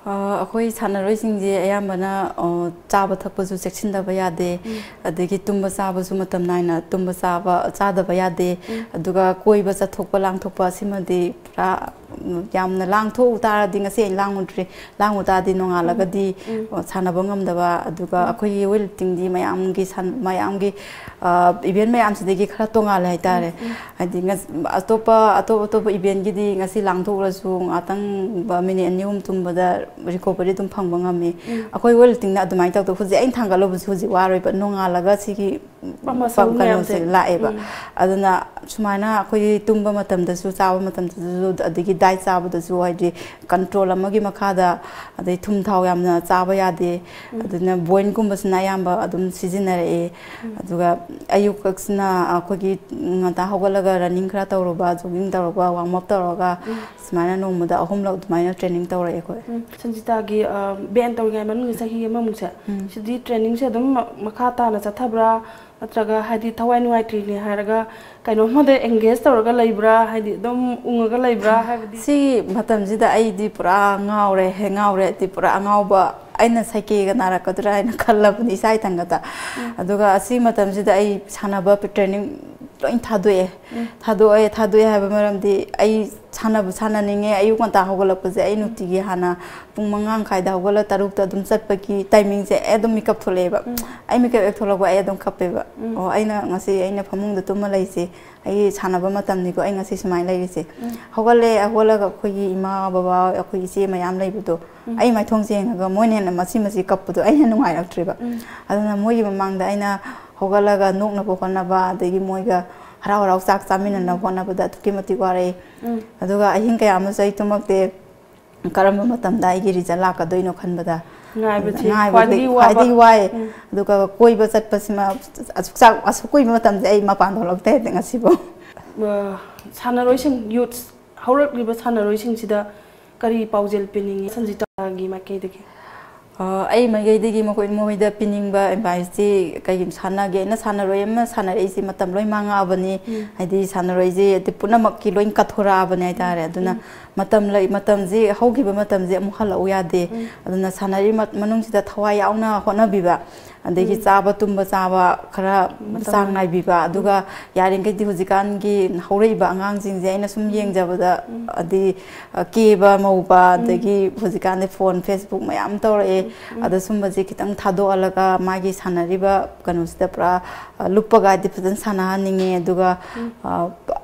ꯑ, ꯑꯩꯈꯣꯏ ꯁꯥꯟꯅꯔꯣꯏꯁꯤꯡꯁꯦ ꯑꯌꯥꯝꯕꯅ, ꯑ, ꯆꯥꯕ ꯊꯛꯄꯁꯨ ꯆꯦꯛꯁꯤꯟꯗꯕ ꯌꯥꯗꯦ, ꯑꯗꯒꯤ ꯇꯨꯝꯕ ꯆꯥꯕꯁꯨ ꯃꯇꯝ ꯅꯥꯏꯅ ꯇꯨꯝꯕ ꯆꯥꯕ, ꯆꯥꯗꯕ ꯌꯥꯗꯦ, ꯑꯗꯨꯒ ꯀꯣꯏꯕ ꯆꯠꯊꯣꯛꯄ ꯂꯥꯡꯊꯣꯛꯄ ꯑꯁꯤꯃꯗꯤ ꯄꯨꯔꯥ, ꯎꯝ, ꯌꯥꯝꯅ ꯂꯥꯡꯊꯣꯛꯎ ꯇꯥꯔꯗꯤ, "ꯉꯁꯤ ꯑꯩ ꯂꯥꯡꯉꯨꯗ꯭ꯔꯦ", ꯂꯥꯡꯉꯨ ꯇꯥꯔꯗꯤ ꯅꯣꯡꯉꯥꯜꯂꯒꯗꯤ, ꯑ, ꯁꯥꯟꯅꯕ ꯉꯝꯗꯕ꯫ ꯑꯗꯨꯒ ꯑꯩꯈꯣꯏꯒꯤ weight liftingꯗꯤ ꯃꯌꯥꯝꯒꯤ ꯁꯥꯟ-, ꯃꯌꯥꯝꯒꯤ, ꯑ, event ꯃꯌꯥꯝꯁꯤꯗꯒꯤ ꯈꯔ ꯇꯣꯡꯉꯥꯜꯂꯦ ꯍꯥꯏꯇꯥꯔꯦ꯫ ꯍꯥꯏꯗꯤ ꯉꯁ-, ꯑꯇꯣꯞꯄ, ꯑꯇꯣꯞ ꯑꯇꯣꯞꯄ eventꯒꯤꯗꯤ ꯉꯁꯤ ꯂꯥꯡꯊꯣꯛꯎꯔꯁꯨ ꯉꯥꯛꯇꯪ ꯕ-, minute ꯑꯅꯤ ꯑꯍꯨꯝ ꯇꯨꯝꯕꯗ recovery ꯑꯗꯨꯝ ꯐꯪꯕ ꯉꯝꯃꯤ꯫ ꯑꯩꯈꯣꯏ weight liftingꯅ ꯑꯗꯨꯃꯥꯏꯅ ꯇꯧꯗꯕ꯫ ꯍꯧꯖꯤꯛ ꯑꯩꯅ ꯊꯥꯡꯒꯠꯂꯨꯕꯁꯨ ꯍꯧꯖꯤꯛ ꯋꯥꯔꯣꯏꯕ꯫ ꯅꯣꯡꯉꯥꯜꯂꯒ ꯁꯤꯒꯤ ꯃꯁꯜ ꯀꯩꯅꯣꯁꯦ ꯃꯌꯥꯝꯁꯦ ꯂꯥꯛꯑꯦꯕ꯫ ꯎꯝ꯫ ꯑꯗꯨꯅ ꯁꯨꯃꯥꯏꯅ ꯑꯩꯈꯣꯏꯒꯤ ꯇꯨꯝꯕ ꯃꯇꯝꯗꯁꯨ, ꯆꯥꯕ ꯃꯇꯝꯗꯁꯨ, ꯑꯗꯒꯤ ꯗꯥꯏꯠ ꯆꯥꯕꯗꯁꯨ, ꯍꯥꯏꯗꯤ ꯀꯟꯇ꯭ꯔꯣꯜ ꯑꯃꯒꯤ ꯃꯈꯥꯗ, ꯑꯗꯩ ꯊꯨꯝ ꯊꯥꯎ ꯌꯥꯝꯅ ꯆꯥꯕ ꯌꯥꯗꯦ꯫ ꯎꯝ꯫ ꯑꯗꯨꯅ ꯕꯣꯏꯟꯒꯨꯝꯕꯁꯤꯅ ꯑꯌꯥꯝꯕ ꯑꯗꯨꯝ ꯁꯤꯖꯤꯟꯅꯔꯛꯑꯦ꯫ ꯎꯝ꯫ ꯑꯗꯨꯒ ꯑꯌꯨꯛꯁꯤꯅ ꯑꯩꯈꯣꯏꯒꯤ ꯉꯟꯇꯥ ꯍꯧꯒꯠꯂꯒ ꯔꯟꯅꯤꯡ ꯈꯔ ꯇꯧꯔꯨꯕ, ꯖꯣꯒꯤꯡ ꯇꯧꯔꯨꯕ, ꯋꯥꯔꯝ ꯑꯞ ꯇꯧꯔꯒ, ꯎꯝ꯫ ꯁꯨꯃꯥꯏꯅ ꯅꯣꯡꯃꯗ ꯑꯍꯨꯝꯂꯛ ꯑꯗꯨꯃꯥꯏꯅ ꯇ꯭ꯔꯦꯅꯤꯡ ꯇꯧꯔꯛꯑꯦ ꯑꯩꯈꯣꯏ꯫ ꯎꯝ, ꯁꯟꯖꯤꯇꯥꯒꯤ, ꯑ, ꯕꯦꯟ ꯇꯧꯔꯤꯉꯩ ꯃꯅꯨꯡꯒꯤ ꯆꯍꯤ ꯑꯃꯃꯨꯛꯁꯦ, ꯎꯝ꯫ ꯁꯤꯗꯤ ꯇ꯭ꯔꯦꯅꯤꯡꯁꯦ ꯑꯗꯨꯝ ꯃ-, ꯃꯈꯥ ꯇꯥꯅ ꯆꯠꯊꯕ꯭ꯔꯥ? ꯅꯠꯇ꯭ꯔꯒ ꯍꯥꯏꯗꯤ ꯊꯋꯥꯏ ꯅꯨꯡꯉꯥꯏꯇ꯭ꯔꯤꯅꯦ ꯍꯥꯏꯔꯒ ꯀꯩꯅꯣꯝꯃꯗ ꯑꯦꯡꯒꯦꯖ ꯇꯧꯔꯒ ꯂꯩꯕ꯭ꯔꯥ? ꯍꯥꯏꯗꯤ ꯑꯗꯨꯝ ꯎꯪꯉꯒ ꯂꯩꯕ꯭ꯔꯥ? ꯍꯥꯏꯕꯗꯤ ꯁꯤꯒꯤ ꯃꯇꯝꯁꯤꯗ ꯑꯩꯗꯤ ꯄꯨꯔꯥ ꯉꯥꯎꯔꯦ, ꯍꯦ, ꯉꯥꯎꯔꯦ ꯍꯥꯏꯗꯤ ꯄꯨꯔꯥ ꯑꯉꯥꯎꯕ, ꯑꯩꯅ ꯁꯩꯀꯦꯒ ꯅꯥꯔꯛꯀꯗ꯭ꯔꯥ ꯍꯥꯏꯅ ꯈꯜꯂꯕꯅꯤ ꯏꯁꯥ ꯏꯊꯟꯒꯇ꯫ ꯎꯝ꯫ ꯑꯗꯨꯒ ꯑꯁꯤ ꯃꯇꯝꯁꯤꯗ ꯑꯩ ꯁꯥꯟꯅꯕ ꯇ꯭ꯔꯦꯅꯤꯡ ꯂꯣꯏ ꯊꯥꯗꯣꯛꯑꯦ꯫ ꯎꯝ꯫ ꯊꯥꯗꯣꯛꯑꯦ, ꯊꯥꯗꯣꯛꯑꯦ ꯍꯥꯏꯕ ꯃꯔꯝꯗꯤ ꯑꯩ ꯁꯥꯟꯅꯕ ꯁꯥꯟꯅꯅꯤꯡꯉꯦ꯫ ꯑꯌꯨꯛ ꯉꯟꯇꯥ ꯍꯧꯒꯠꯂꯛꯄꯁꯦ ꯑꯩ ꯎꯝ꯫ ꯅꯨꯡꯇꯤꯒꯤ ꯍꯥꯟꯅ ꯄꯨꯡ ꯃꯉꯥ ꯃꯈꯥꯏꯗ ꯍꯧꯒꯠꯂ ꯇꯔꯨꯛꯇ ꯑꯗꯨꯝ ꯆꯠꯄꯒꯤ ꯇꯥꯏꯃꯤꯡꯁꯦ ꯑꯩ ꯑꯗꯨꯝ ꯃꯤꯀꯞ ꯊꯣꯛꯂꯛꯑꯦꯕ꯫ ꯎꯝ꯫ ꯑꯩ ꯃꯤꯀꯞ ꯍꯦꯛ ꯊꯣꯛꯂꯛꯄ ꯑꯩ ꯑꯗꯨꯝ ꯀꯞꯄꯦꯕ꯫ ꯎꯝ꯫ ꯑꯣ, ꯑꯩꯅ ꯉꯁꯤ ꯑꯩꯅ ꯐꯃꯨꯡꯗ ꯇꯨꯝꯃ ꯂꯩꯁꯦ, ꯑꯩꯒꯤ ꯁꯥꯟꯅꯕ ꯃꯇꯝꯅꯤꯀꯣ, ꯑꯩ ꯉꯁꯤ ꯁꯨꯃꯥꯏꯅ ꯂꯩꯔꯤꯁꯦ꯫ ꯎꯝ꯫ ꯍꯧꯒꯠꯂꯦ, ꯍꯧꯒꯠꯂꯒ ꯑꯩꯈꯣꯏꯒꯤ ꯏꯃꯥ, ꯕꯕꯥ, ꯑꯩꯈꯣꯏ ꯏꯆꯦ ꯃꯌꯥꯝ ꯂꯩꯕꯗꯣ, ꯎꯝ꯫ ꯑꯩ ꯃꯥꯏꯊꯣꯡꯁꯦ ꯌꯦꯡꯉꯒ ꯃꯣꯏꯅ ꯍꯦꯟꯅ ꯃꯆꯤ ꯃꯆꯤ ꯀꯞꯄꯗꯣ ꯑꯩꯅ ꯅꯨꯡꯉꯥꯏꯔꯛꯇ꯭ꯔꯦꯕ꯫ ꯎꯝ꯫ ꯑꯗꯨꯅ ꯃꯣꯏꯒꯤ ꯃꯃꯥꯡꯗ ꯑꯩꯅ ꯍꯧꯒꯠꯂꯒ ꯅꯣꯛꯅꯕ ꯍꯣꯠꯅꯕ, ꯑꯗꯒꯤ ꯃꯣꯏꯒ ꯍꯔꯥꯎ ꯍꯔꯥꯎ ꯆꯥꯛ ꯆꯥꯃꯤꯟꯅꯅꯕ ꯎꯝ꯫ ꯍꯣꯠꯅꯕꯗ ꯑꯗꯨꯛꯀꯤ ꯃꯇꯤꯛ ꯋꯥꯔꯛꯑꯦ꯫ ꯎꯝ꯫ ꯑꯗꯨꯒ ꯑꯍꯤꯡ ꯀꯌꯥ ꯑꯃꯁꯨ ꯑꯩ ꯇꯨꯝꯃꯛꯇꯦ꯫ ꯀꯔꯝꯕ ꯃꯇꯝꯗ ꯑꯩꯒꯤ ꯔꯤꯖꯜ ꯂꯥꯛꯀꯗꯣꯏꯅꯣ ꯈꯟꯕꯗ ꯉꯥꯏꯕꯁꯦ ꯉꯥꯏꯕꯗꯤ ꯈ꯭ꯋꯥꯏꯗꯒꯤ ꯋꯥꯕ꯫ ꯈ꯭ꯋꯥꯏꯗꯒꯤ ꯋꯥꯏ꯫ ꯎꯝ꯫ ꯑꯗꯨꯒ ꯀꯣꯏꯕ ꯆꯠꯄꯁꯤꯃ ꯑꯁꯨꯛ ꯆꯥꯛ-, ꯑꯁꯨꯛ ꯀꯨꯏꯕ ꯃꯇꯝꯁꯦ ꯑꯩ ꯃꯄꯥꯟ ꯊꯣꯛꯂꯛꯇꯦ ꯍꯥꯏꯗꯤ ꯉꯁꯤꯐꯥꯎ꯫ ꯑ, ꯁꯥꯟꯅꯔꯣꯏꯁꯤꯡ, ꯌꯨꯠꯁ, ꯍꯧꯔꯛꯂꯤꯕ ꯁꯥꯟꯅꯔꯣꯏꯁꯤꯡꯁꯤꯗ ꯀꯔꯤ ꯄꯥꯎꯖꯦꯜ ꯄꯤꯅꯤꯡꯉꯤ ꯁꯟꯖꯤꯇꯥꯒꯤ ꯃꯥꯏꯀꯩꯗꯒꯤ? ꯑ, ꯑꯩ ꯃꯥꯏꯀꯩꯗꯒꯤ ꯃꯈꯣꯏ, ꯃꯣꯏꯗ ꯄꯤꯅꯤꯡꯕ ꯑꯦꯗꯚꯥꯏꯁꯇꯤ ꯀꯩꯒꯤꯅꯣ, ꯁꯥꯟꯅꯒꯦꯅ ꯁꯥꯟꯅꯔꯣꯏ ꯑꯃ ꯁꯥꯟꯅꯔꯛꯏꯁꯦ ꯃꯇꯝ ꯂꯣꯏ ꯃꯥꯡꯉꯛꯑꯕꯅꯤ꯫ ꯎꯝ꯫ ꯍꯥꯏꯗꯤ ꯁꯥꯟꯅꯔꯣꯏꯁꯦ ꯑꯗꯨ ꯄꯨꯝꯅꯃꯛꯀꯤ ꯂꯣꯏ ꯀꯠꯊꯣꯔꯛꯑꯕꯅꯦ ꯍꯥꯏꯇꯥꯔꯦ꯫ ꯎꯝ꯫ ꯑꯗꯨꯅ ꯎꯝ꯫ ꯃꯇꯝ ꯂꯩ, ꯃꯇꯝꯁꯦ, ꯍꯧꯈꯤꯕ ꯃꯇꯝꯁꯦ ꯑꯃꯨꯛ ꯍꯜꯂꯛꯎ ꯌꯥꯗꯦ꯫ ꯎꯝ꯫ ꯑꯗꯨꯅ ꯁꯥꯟꯅꯔꯤ ꯃ-, ꯃꯅꯨꯡꯁꯤꯗ ꯊꯋꯥꯏ ꯌꯥꯎꯅ ꯍꯣꯠꯅꯕꯤꯕ, ꯑꯗꯒꯤ ꯎꯝ꯫ ꯆꯥꯕ ꯇꯨꯝꯕ ꯆꯥꯕ ꯈꯔ ꯃꯇꯝ ꯆꯥꯡ ꯅꯥꯏꯕꯤꯕ, ꯎꯝ꯫ ꯑꯗꯨꯒ ꯌꯥꯔꯤꯈꯩꯗꯤ ꯍꯧꯖꯤꯛꯀꯥꯟꯒꯤ ꯍꯧꯔꯛꯏꯕ ꯑꯉꯥꯡꯁꯤꯡꯁꯦ ꯑꯩꯅ ꯁꯨꯝ ꯎꯝ꯫ ꯌꯦꯡꯖꯕꯗ, ꯎꯝ꯫ ꯍꯥꯏꯗꯤ, ꯑ, ꯀꯦꯕ ꯃꯧꯕ, ꯎꯝ꯫ ꯑꯗꯒꯤ ꯍꯧꯖꯤꯛꯀꯥꯟꯗꯤ ꯐꯣꯟ, Facebook ꯃꯌꯥꯝ ꯇꯧꯔꯛꯑꯦ꯫ ꯎꯝ꯫ ꯎꯝ꯫ ꯑꯗ ꯁꯨꯝꯕꯁꯦ ꯈꯤꯇꯪ ꯊꯥꯗꯣꯛꯍꯜꯂꯒ ꯃꯥꯒꯤ ꯁꯥꯟꯅꯔꯤꯕ ꯀꯩꯅꯣꯁꯤꯗ ꯄꯨꯔꯥ, ꯑ, ꯂꯨꯞꯄꯒ ꯍꯥꯏꯗꯤ ꯐꯖꯅ ꯁꯥꯟꯅꯍꯟꯅꯤꯡꯉꯦ꯫ ꯑꯗꯨꯒ, ꯎꯝ꯫ ꯑ,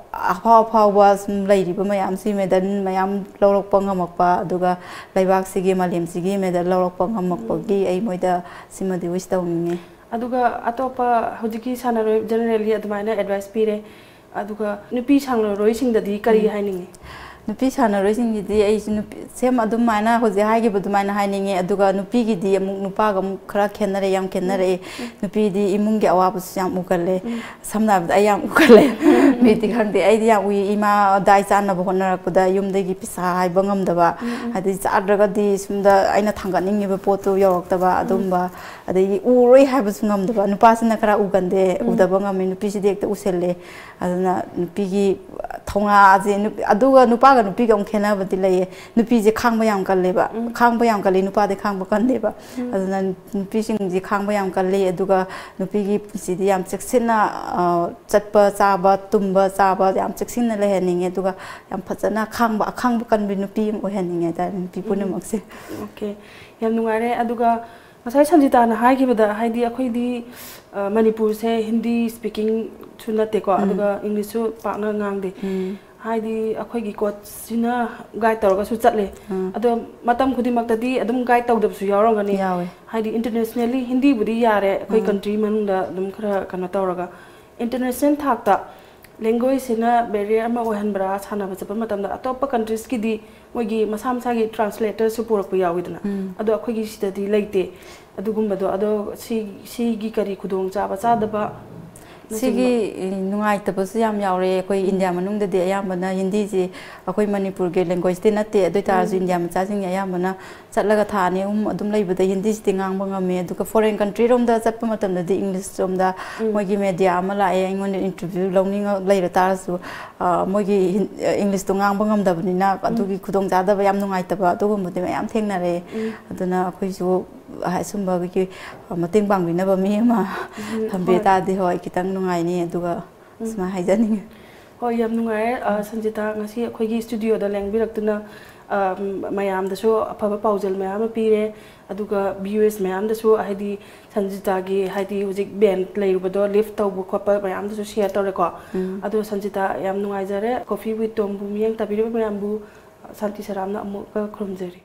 ꯑꯐꯥꯎ ꯑꯐꯥꯎꯕ ꯁꯨꯝ ꯂꯩꯔꯤꯕ ꯃꯌꯥꯝꯁꯤ ꯃꯦꯗꯜ ꯃꯌꯥꯝ ꯂꯧꯔꯛꯄ ꯉꯝꯃꯛꯄ, ꯑꯗꯨꯒ ꯂꯩꯕꯥꯛꯁꯤꯒꯤ, ꯃꯥꯂꯦꯝꯁꯤꯒꯤ ꯃꯦꯗꯜ ꯂꯧꯔꯛꯄ ꯉꯝꯃꯛꯄꯒꯤ ꯎꯝ꯫ ꯑꯩ ꯃꯣꯏꯗ ꯁꯤꯃꯗꯤ ꯋꯤꯁ ꯇꯧꯅꯤꯡꯉꯤ꯫ ꯑꯗꯨꯒ ꯑꯇꯣꯞꯄ ꯍꯧꯖꯤꯛꯀꯤ ꯁꯥꯟꯅꯔꯣꯏ generally ꯑꯗꯨꯃꯥꯏꯅ advice ꯄꯤꯔꯦ꯫ ꯑꯗꯨꯒ ꯅꯨꯄꯤ ꯁꯥꯟꯅꯔꯣꯏꯁꯤꯡꯗꯗꯤ ꯀꯔꯤ ꯎꯝ꯫ ꯍꯥꯏꯅꯤꯡꯉꯤ? ꯅꯨꯄꯤ ꯁꯥꯟꯅꯔꯣꯏꯁꯤꯡꯒꯤꯗꯤ ꯑꯩꯁꯨ ꯅꯨꯄꯤ, same ꯑꯗꯨꯃꯥꯏꯅ ꯍꯧꯖꯤꯛ ꯍꯥꯏꯈꯤꯕ ꯑꯗꯨꯃꯥꯏꯅ ꯍꯥꯏꯅꯤꯡꯉꯦ꯫ ꯑꯗꯨꯒ ꯅꯨꯄꯤꯒꯤꯗꯤ ꯑꯃꯨꯛ ꯅꯨꯄꯥꯒ ꯑꯃꯨꯛ ꯈꯔ ꯈꯦꯠꯅꯔꯦ, ꯌꯥꯝ ꯈꯦꯠꯅꯔꯛꯑꯦ꯫ ꯎꯝ꯫ ꯅꯨꯄꯤꯗꯤ ꯏꯃꯨꯡꯒꯤ ꯑꯋꯥꯕꯁꯨ ꯌꯥꯝ ꯎꯒꯜꯂꯦ꯫ ꯎꯝ꯫ ꯁꯝꯅ ꯍꯥꯏꯔꯕꯗ ꯑꯩ ꯌꯥꯝ ꯎꯒꯜꯂꯦ꯫ ꯃꯤꯗꯤ ꯈꯪꯗꯦ, ꯑꯩꯗꯤ ꯌꯥꯝ ꯎꯏ꯫ ꯏꯃꯥ ꯗꯥꯏ ꯆꯥꯅꯕ ꯍꯣꯠꯅꯔꯛꯄꯗ ꯌꯨꯝꯗꯒꯤ ꯄꯩꯁꯥ ꯍꯥꯏꯕ ꯉꯝꯗꯕ, ꯎꯝ, ꯎꯝ꯫ ꯍꯥꯏꯗꯤ ꯆꯥꯗ꯭ꯔꯒꯗꯤ ꯁꯣꯝꯗ ꯑꯩꯅ ꯊꯥꯡꯒꯠꯅꯤꯡꯉꯤꯕ ꯄꯣꯠꯇꯨ ꯌꯧꯔꯛꯇꯕ, ꯎꯝ꯫ ꯑꯗꯨꯝꯕ, ꯑꯗꯒꯤ ꯎꯔꯣꯏ ꯍꯥꯏꯕꯁꯨ ꯉꯝꯗꯕ꯫ ꯅꯨꯄꯥꯁꯤꯅ ꯈꯔ ꯎꯒꯟꯗꯦ, ꯎꯝ꯫ ꯎꯗꯕ ꯉꯝꯃꯤ, ꯅꯨꯄꯤꯁꯤꯗꯤ ꯍꯦꯛꯇ ꯎꯁꯜꯂꯦ꯫ ꯑꯗꯨꯅ ꯅꯨꯄꯤꯒꯤ ꯊꯧꯅꯥꯁꯦ, ꯅꯨ-, ꯑꯗꯨꯒ ꯅꯨꯄꯥꯒ ꯅꯨꯄꯤꯒ ꯑꯃꯨꯛ ꯈꯦꯠꯅꯕꯗꯤ ꯂꯩꯌꯦ꯫ ꯅꯨꯄꯤꯁꯦ ꯈꯥꯡꯕ ꯌꯥꯝ ꯀꯜꯂꯦꯕ꯫ ꯎꯝ꯫ ꯈꯥꯡꯕ ꯌꯥꯝ ꯀꯜꯂꯤ, ꯅꯨꯄꯥꯗꯤ ꯈꯥꯡꯕ ꯀꯟꯗꯦꯕ꯫ ꯎꯝ꯫ ꯑꯗꯨꯅ ꯅꯨꯄꯤꯁꯤꯡꯁꯦ ꯈꯥꯡꯕ ꯌꯥꯝ ꯀꯜꯂꯤ, ꯑꯗꯨꯒ ꯅꯨꯄꯤꯒꯤ ꯄꯨꯟꯁꯤꯗꯤ ꯌꯥꯝ ꯆꯦꯛꯁꯤꯟꯅ, ꯑ, ꯆꯠꯄ, ꯆꯥꯕ, ꯇꯨꯝꯕ, ꯆꯥꯕ ꯌꯥꯝ ꯆꯦꯛꯁꯤꯟꯅ ꯂꯩꯍꯟꯅꯤꯡꯉꯦ, ꯑꯗꯨꯒ ꯌꯥꯝ ꯐꯖꯅ ꯈꯥꯡꯕ, ꯑꯈꯥꯡꯕ ꯀꯟꯕꯤ ꯅꯨꯄꯤ ꯑꯃ ꯑꯣꯏꯍꯟꯅꯤꯡꯉꯦ ꯍꯥꯏꯇꯥꯔꯦ, ꯅꯨꯄꯤ ꯎꯝ꯫ ꯄꯨꯝꯅꯃꯛꯁꯦ꯫ Okay, ꯌꯥꯝ ꯅꯨꯡꯉꯥꯏꯔꯦ꯫ ꯑꯗꯨꯒ ꯉꯁꯥꯏ ꯁꯟꯖꯤꯇꯥꯅ ꯍꯥꯏꯈꯤꯕꯗ, ꯍꯥꯏꯗꯤ ꯑꯩꯈꯣꯏꯗꯤ, ꯑ, ꯃꯅꯤꯄꯨꯔꯁꯦ ꯍꯤꯟꯗꯤ speaking ꯁꯨ ꯅꯠꯇꯦꯀꯣ, ꯎꯝ꯫ ꯑꯗꯨꯒ English ꯁꯨ ꯄꯥꯛꯅ ꯉꯥꯡꯗꯦ꯫ ꯎꯝ꯫ ꯍꯥꯏꯗꯤ ꯑꯩꯈꯣꯏꯒꯤ coach ꯁꯤꯅ guide ꯇꯧꯔꯒꯁꯨ ꯆꯠꯂꯦ꯫ ꯎꯝ꯫ ꯑꯗꯣ ꯃꯇꯝ ꯈꯨꯗꯤꯡꯃꯛꯇꯗꯤ ꯑꯗꯨꯝ guide ꯇꯧꯗꯕꯁꯨ ꯌꯥꯎꯔꯝꯒꯅꯤ꯫ ꯌꯥꯎꯋꯦ꯫ ꯍꯥꯏꯗꯤ internationally ꯍꯤꯟꯗꯤꯕꯨꯗꯤ ꯌꯥꯔꯦ, ꯑꯩꯈꯣꯏ ꯎꯝ꯫ Country ꯃꯅꯨꯡꯗ ꯑꯗꯨꯝ ꯈꯔ ꯀꯩꯅꯣ ꯇꯧꯔꯒ, international ꯊꯥꯛꯇ language ꯁꯤꯅ barrier ꯑꯃ ꯑꯣꯏꯍꯟꯕ꯭ꯔꯥ? ꯁꯥꯟꯅꯕ ꯆꯠꯄ ꯃꯇꯝꯗ ꯑꯇꯣꯞꯄ countries ꯀꯤꯗꯤ ꯃꯣꯏꯒꯤ ꯃꯁꯥ ꯃꯁꯥꯒꯤ translator ꯁꯨ ꯄꯨꯔꯛꯄ ꯌꯥꯎꯋꯤꯗꯅ, ꯎꯝ꯫ ꯑꯗꯣ ꯑꯩꯈꯣꯏꯒꯤ ꯁꯤꯗꯗꯤ ꯂꯩꯇꯦ ꯑꯗꯨꯒꯨꯝꯕꯗꯣ꯫ ꯑꯗꯣ ꯁꯤ, ꯁꯤꯒꯤ ꯀꯔꯤ ꯈꯨꯗꯣꯡꯆꯥꯕ ꯆꯥꯗꯕ ꯅꯆꯤꯡꯕ? ꯁꯤꯒꯤ, ꯎꯝ, ꯅꯨꯡꯉꯥꯏꯇꯕꯁꯨ ꯌꯥꯝ ꯌꯥꯎꯔꯦ꯫ ꯑꯩꯈꯣꯏ ꯎꯝ꯫ India ꯃꯅꯨꯡꯗꯗꯤ ꯑꯌꯥꯝꯕꯅ ꯍꯤꯟꯗꯤꯁꯤ ꯑꯩꯈꯣꯏ ꯃꯅꯤꯄꯨꯔꯒꯤ language ꯇꯤ ꯅꯠꯇꯦ, ꯑꯗꯨ ꯑꯣꯏ ꯇꯥꯔꯁꯨ ꯎꯝ꯫ India ꯃꯆꯥꯁꯤꯡꯅ ꯑꯌꯥꯝꯕꯅ ꯆꯠꯂꯒ ꯊꯥ ꯑꯅꯤ ꯑꯍꯨꯝ ꯑꯗꯨꯝ ꯂꯩꯕꯗ ꯍꯤꯟꯗꯤꯁꯤꯗꯤ ꯉꯥꯡꯕ ꯉꯝꯃꯦ꯫ ꯑꯗꯨꯒ foreign country ꯔꯣꯝꯗ ꯆꯠꯄ ꯃꯇꯝꯗꯗꯤ English ꯔꯣꯝꯗ ꯎꯝ꯫ ꯃꯣꯏꯒꯤ media ꯑꯃ ꯂꯥꯛꯑꯦ, ꯑꯩꯉꯣꯟꯗ interview ꯂꯧꯅꯤꯡꯉ ꯂꯩꯔ ꯇꯥꯔꯁꯨ, ꯑ, ꯃꯣꯏꯒꯤ ꯍꯤꯟ-, ꯑ, English ꯇꯣ ꯉꯥꯡꯕ ꯉꯝꯗꯕꯅꯤꯅ ꯎꯝ꯫ ꯑꯗꯨꯒꯤ ꯈꯨꯗꯣꯡꯆꯥꯗꯕ ꯌꯥꯝ ꯅꯨꯡꯉꯥꯏꯇꯕ ꯑꯗꯨꯒꯨꯝꯕꯗꯤ ꯃꯌꯥꯝ ꯊꯦꯡꯅꯔꯦ꯫ ꯎꯝ꯫ ꯑꯗꯨꯅ ꯑꯩꯈꯣꯏꯁꯨ ꯑꯁꯨꯝꯕꯒꯤ ꯃꯇꯦꯡ ꯄꯥꯡꯕꯤꯅꯕ ꯃꯤ ꯑꯃ ꯎꯝ, ꯊꯝꯕꯤ ꯍꯣꯏ꯫ ꯇꯥꯔꯗꯤ, ꯍꯣꯏ, ꯈꯤꯇꯪ ꯅꯨꯡꯉꯥꯏꯅꯤ꯫ ꯑꯗꯨꯒ ꯎꯝ꯫ ꯁꯨꯃꯥꯏꯅ ꯍꯥꯏꯖꯅꯤꯡꯉꯤ꯫ ꯍꯣꯏ, ꯌꯥꯝ ꯅꯨꯡꯉꯥꯏꯔꯦ꯫ ꯑ, ꯁꯟꯖꯤꯇꯥ, ꯉꯁꯤ ꯑꯩꯈꯣꯏꯒꯤ studio ꯗ ꯂꯦꯡꯕꯤꯔꯛꯇꯨꯅ, ꯑ, ꯃꯌꯥꯝꯗꯁꯨ ꯑꯐꯕ ꯄꯥꯎꯖꯦꯜ ꯃꯌꯥꯝ ꯑꯃ ꯄꯤꯔꯦ꯫ ꯑꯗꯨꯒ viewers ꯃꯌꯥꯝꯗꯁꯨ, ꯍꯥꯏꯗꯤ, ꯁꯟꯖꯤꯇꯥꯒꯤ, ꯍꯥꯏꯗꯤ, ꯍꯧꯖꯤꯛ ban ꯂꯩꯔꯨꯕꯗꯣ lift ꯇꯧꯕ ꯈꯣꯠꯄ ꯃꯌꯥꯝꯗꯁꯨ share ꯇꯧꯔꯦꯀꯣ꯫ ꯎꯝ꯫ ꯑꯗꯣ ꯁꯟꯖꯤꯇꯥ, ꯌꯥꯝ ꯅꯨꯡꯉꯥꯏꯖꯔꯦ꯫ Coffee with ꯇꯣꯝꯕꯨ ꯃꯤꯠꯌꯦꯡ ꯇꯥꯕꯤꯔꯤꯕ ꯃꯌꯥꯝꯕꯨ ꯁꯥꯟꯇꯤ ꯁꯔꯥꯝꯅ ꯑꯃꯨꯛꯀ ꯈꯨꯔꯨꯝꯖꯔꯤ꯫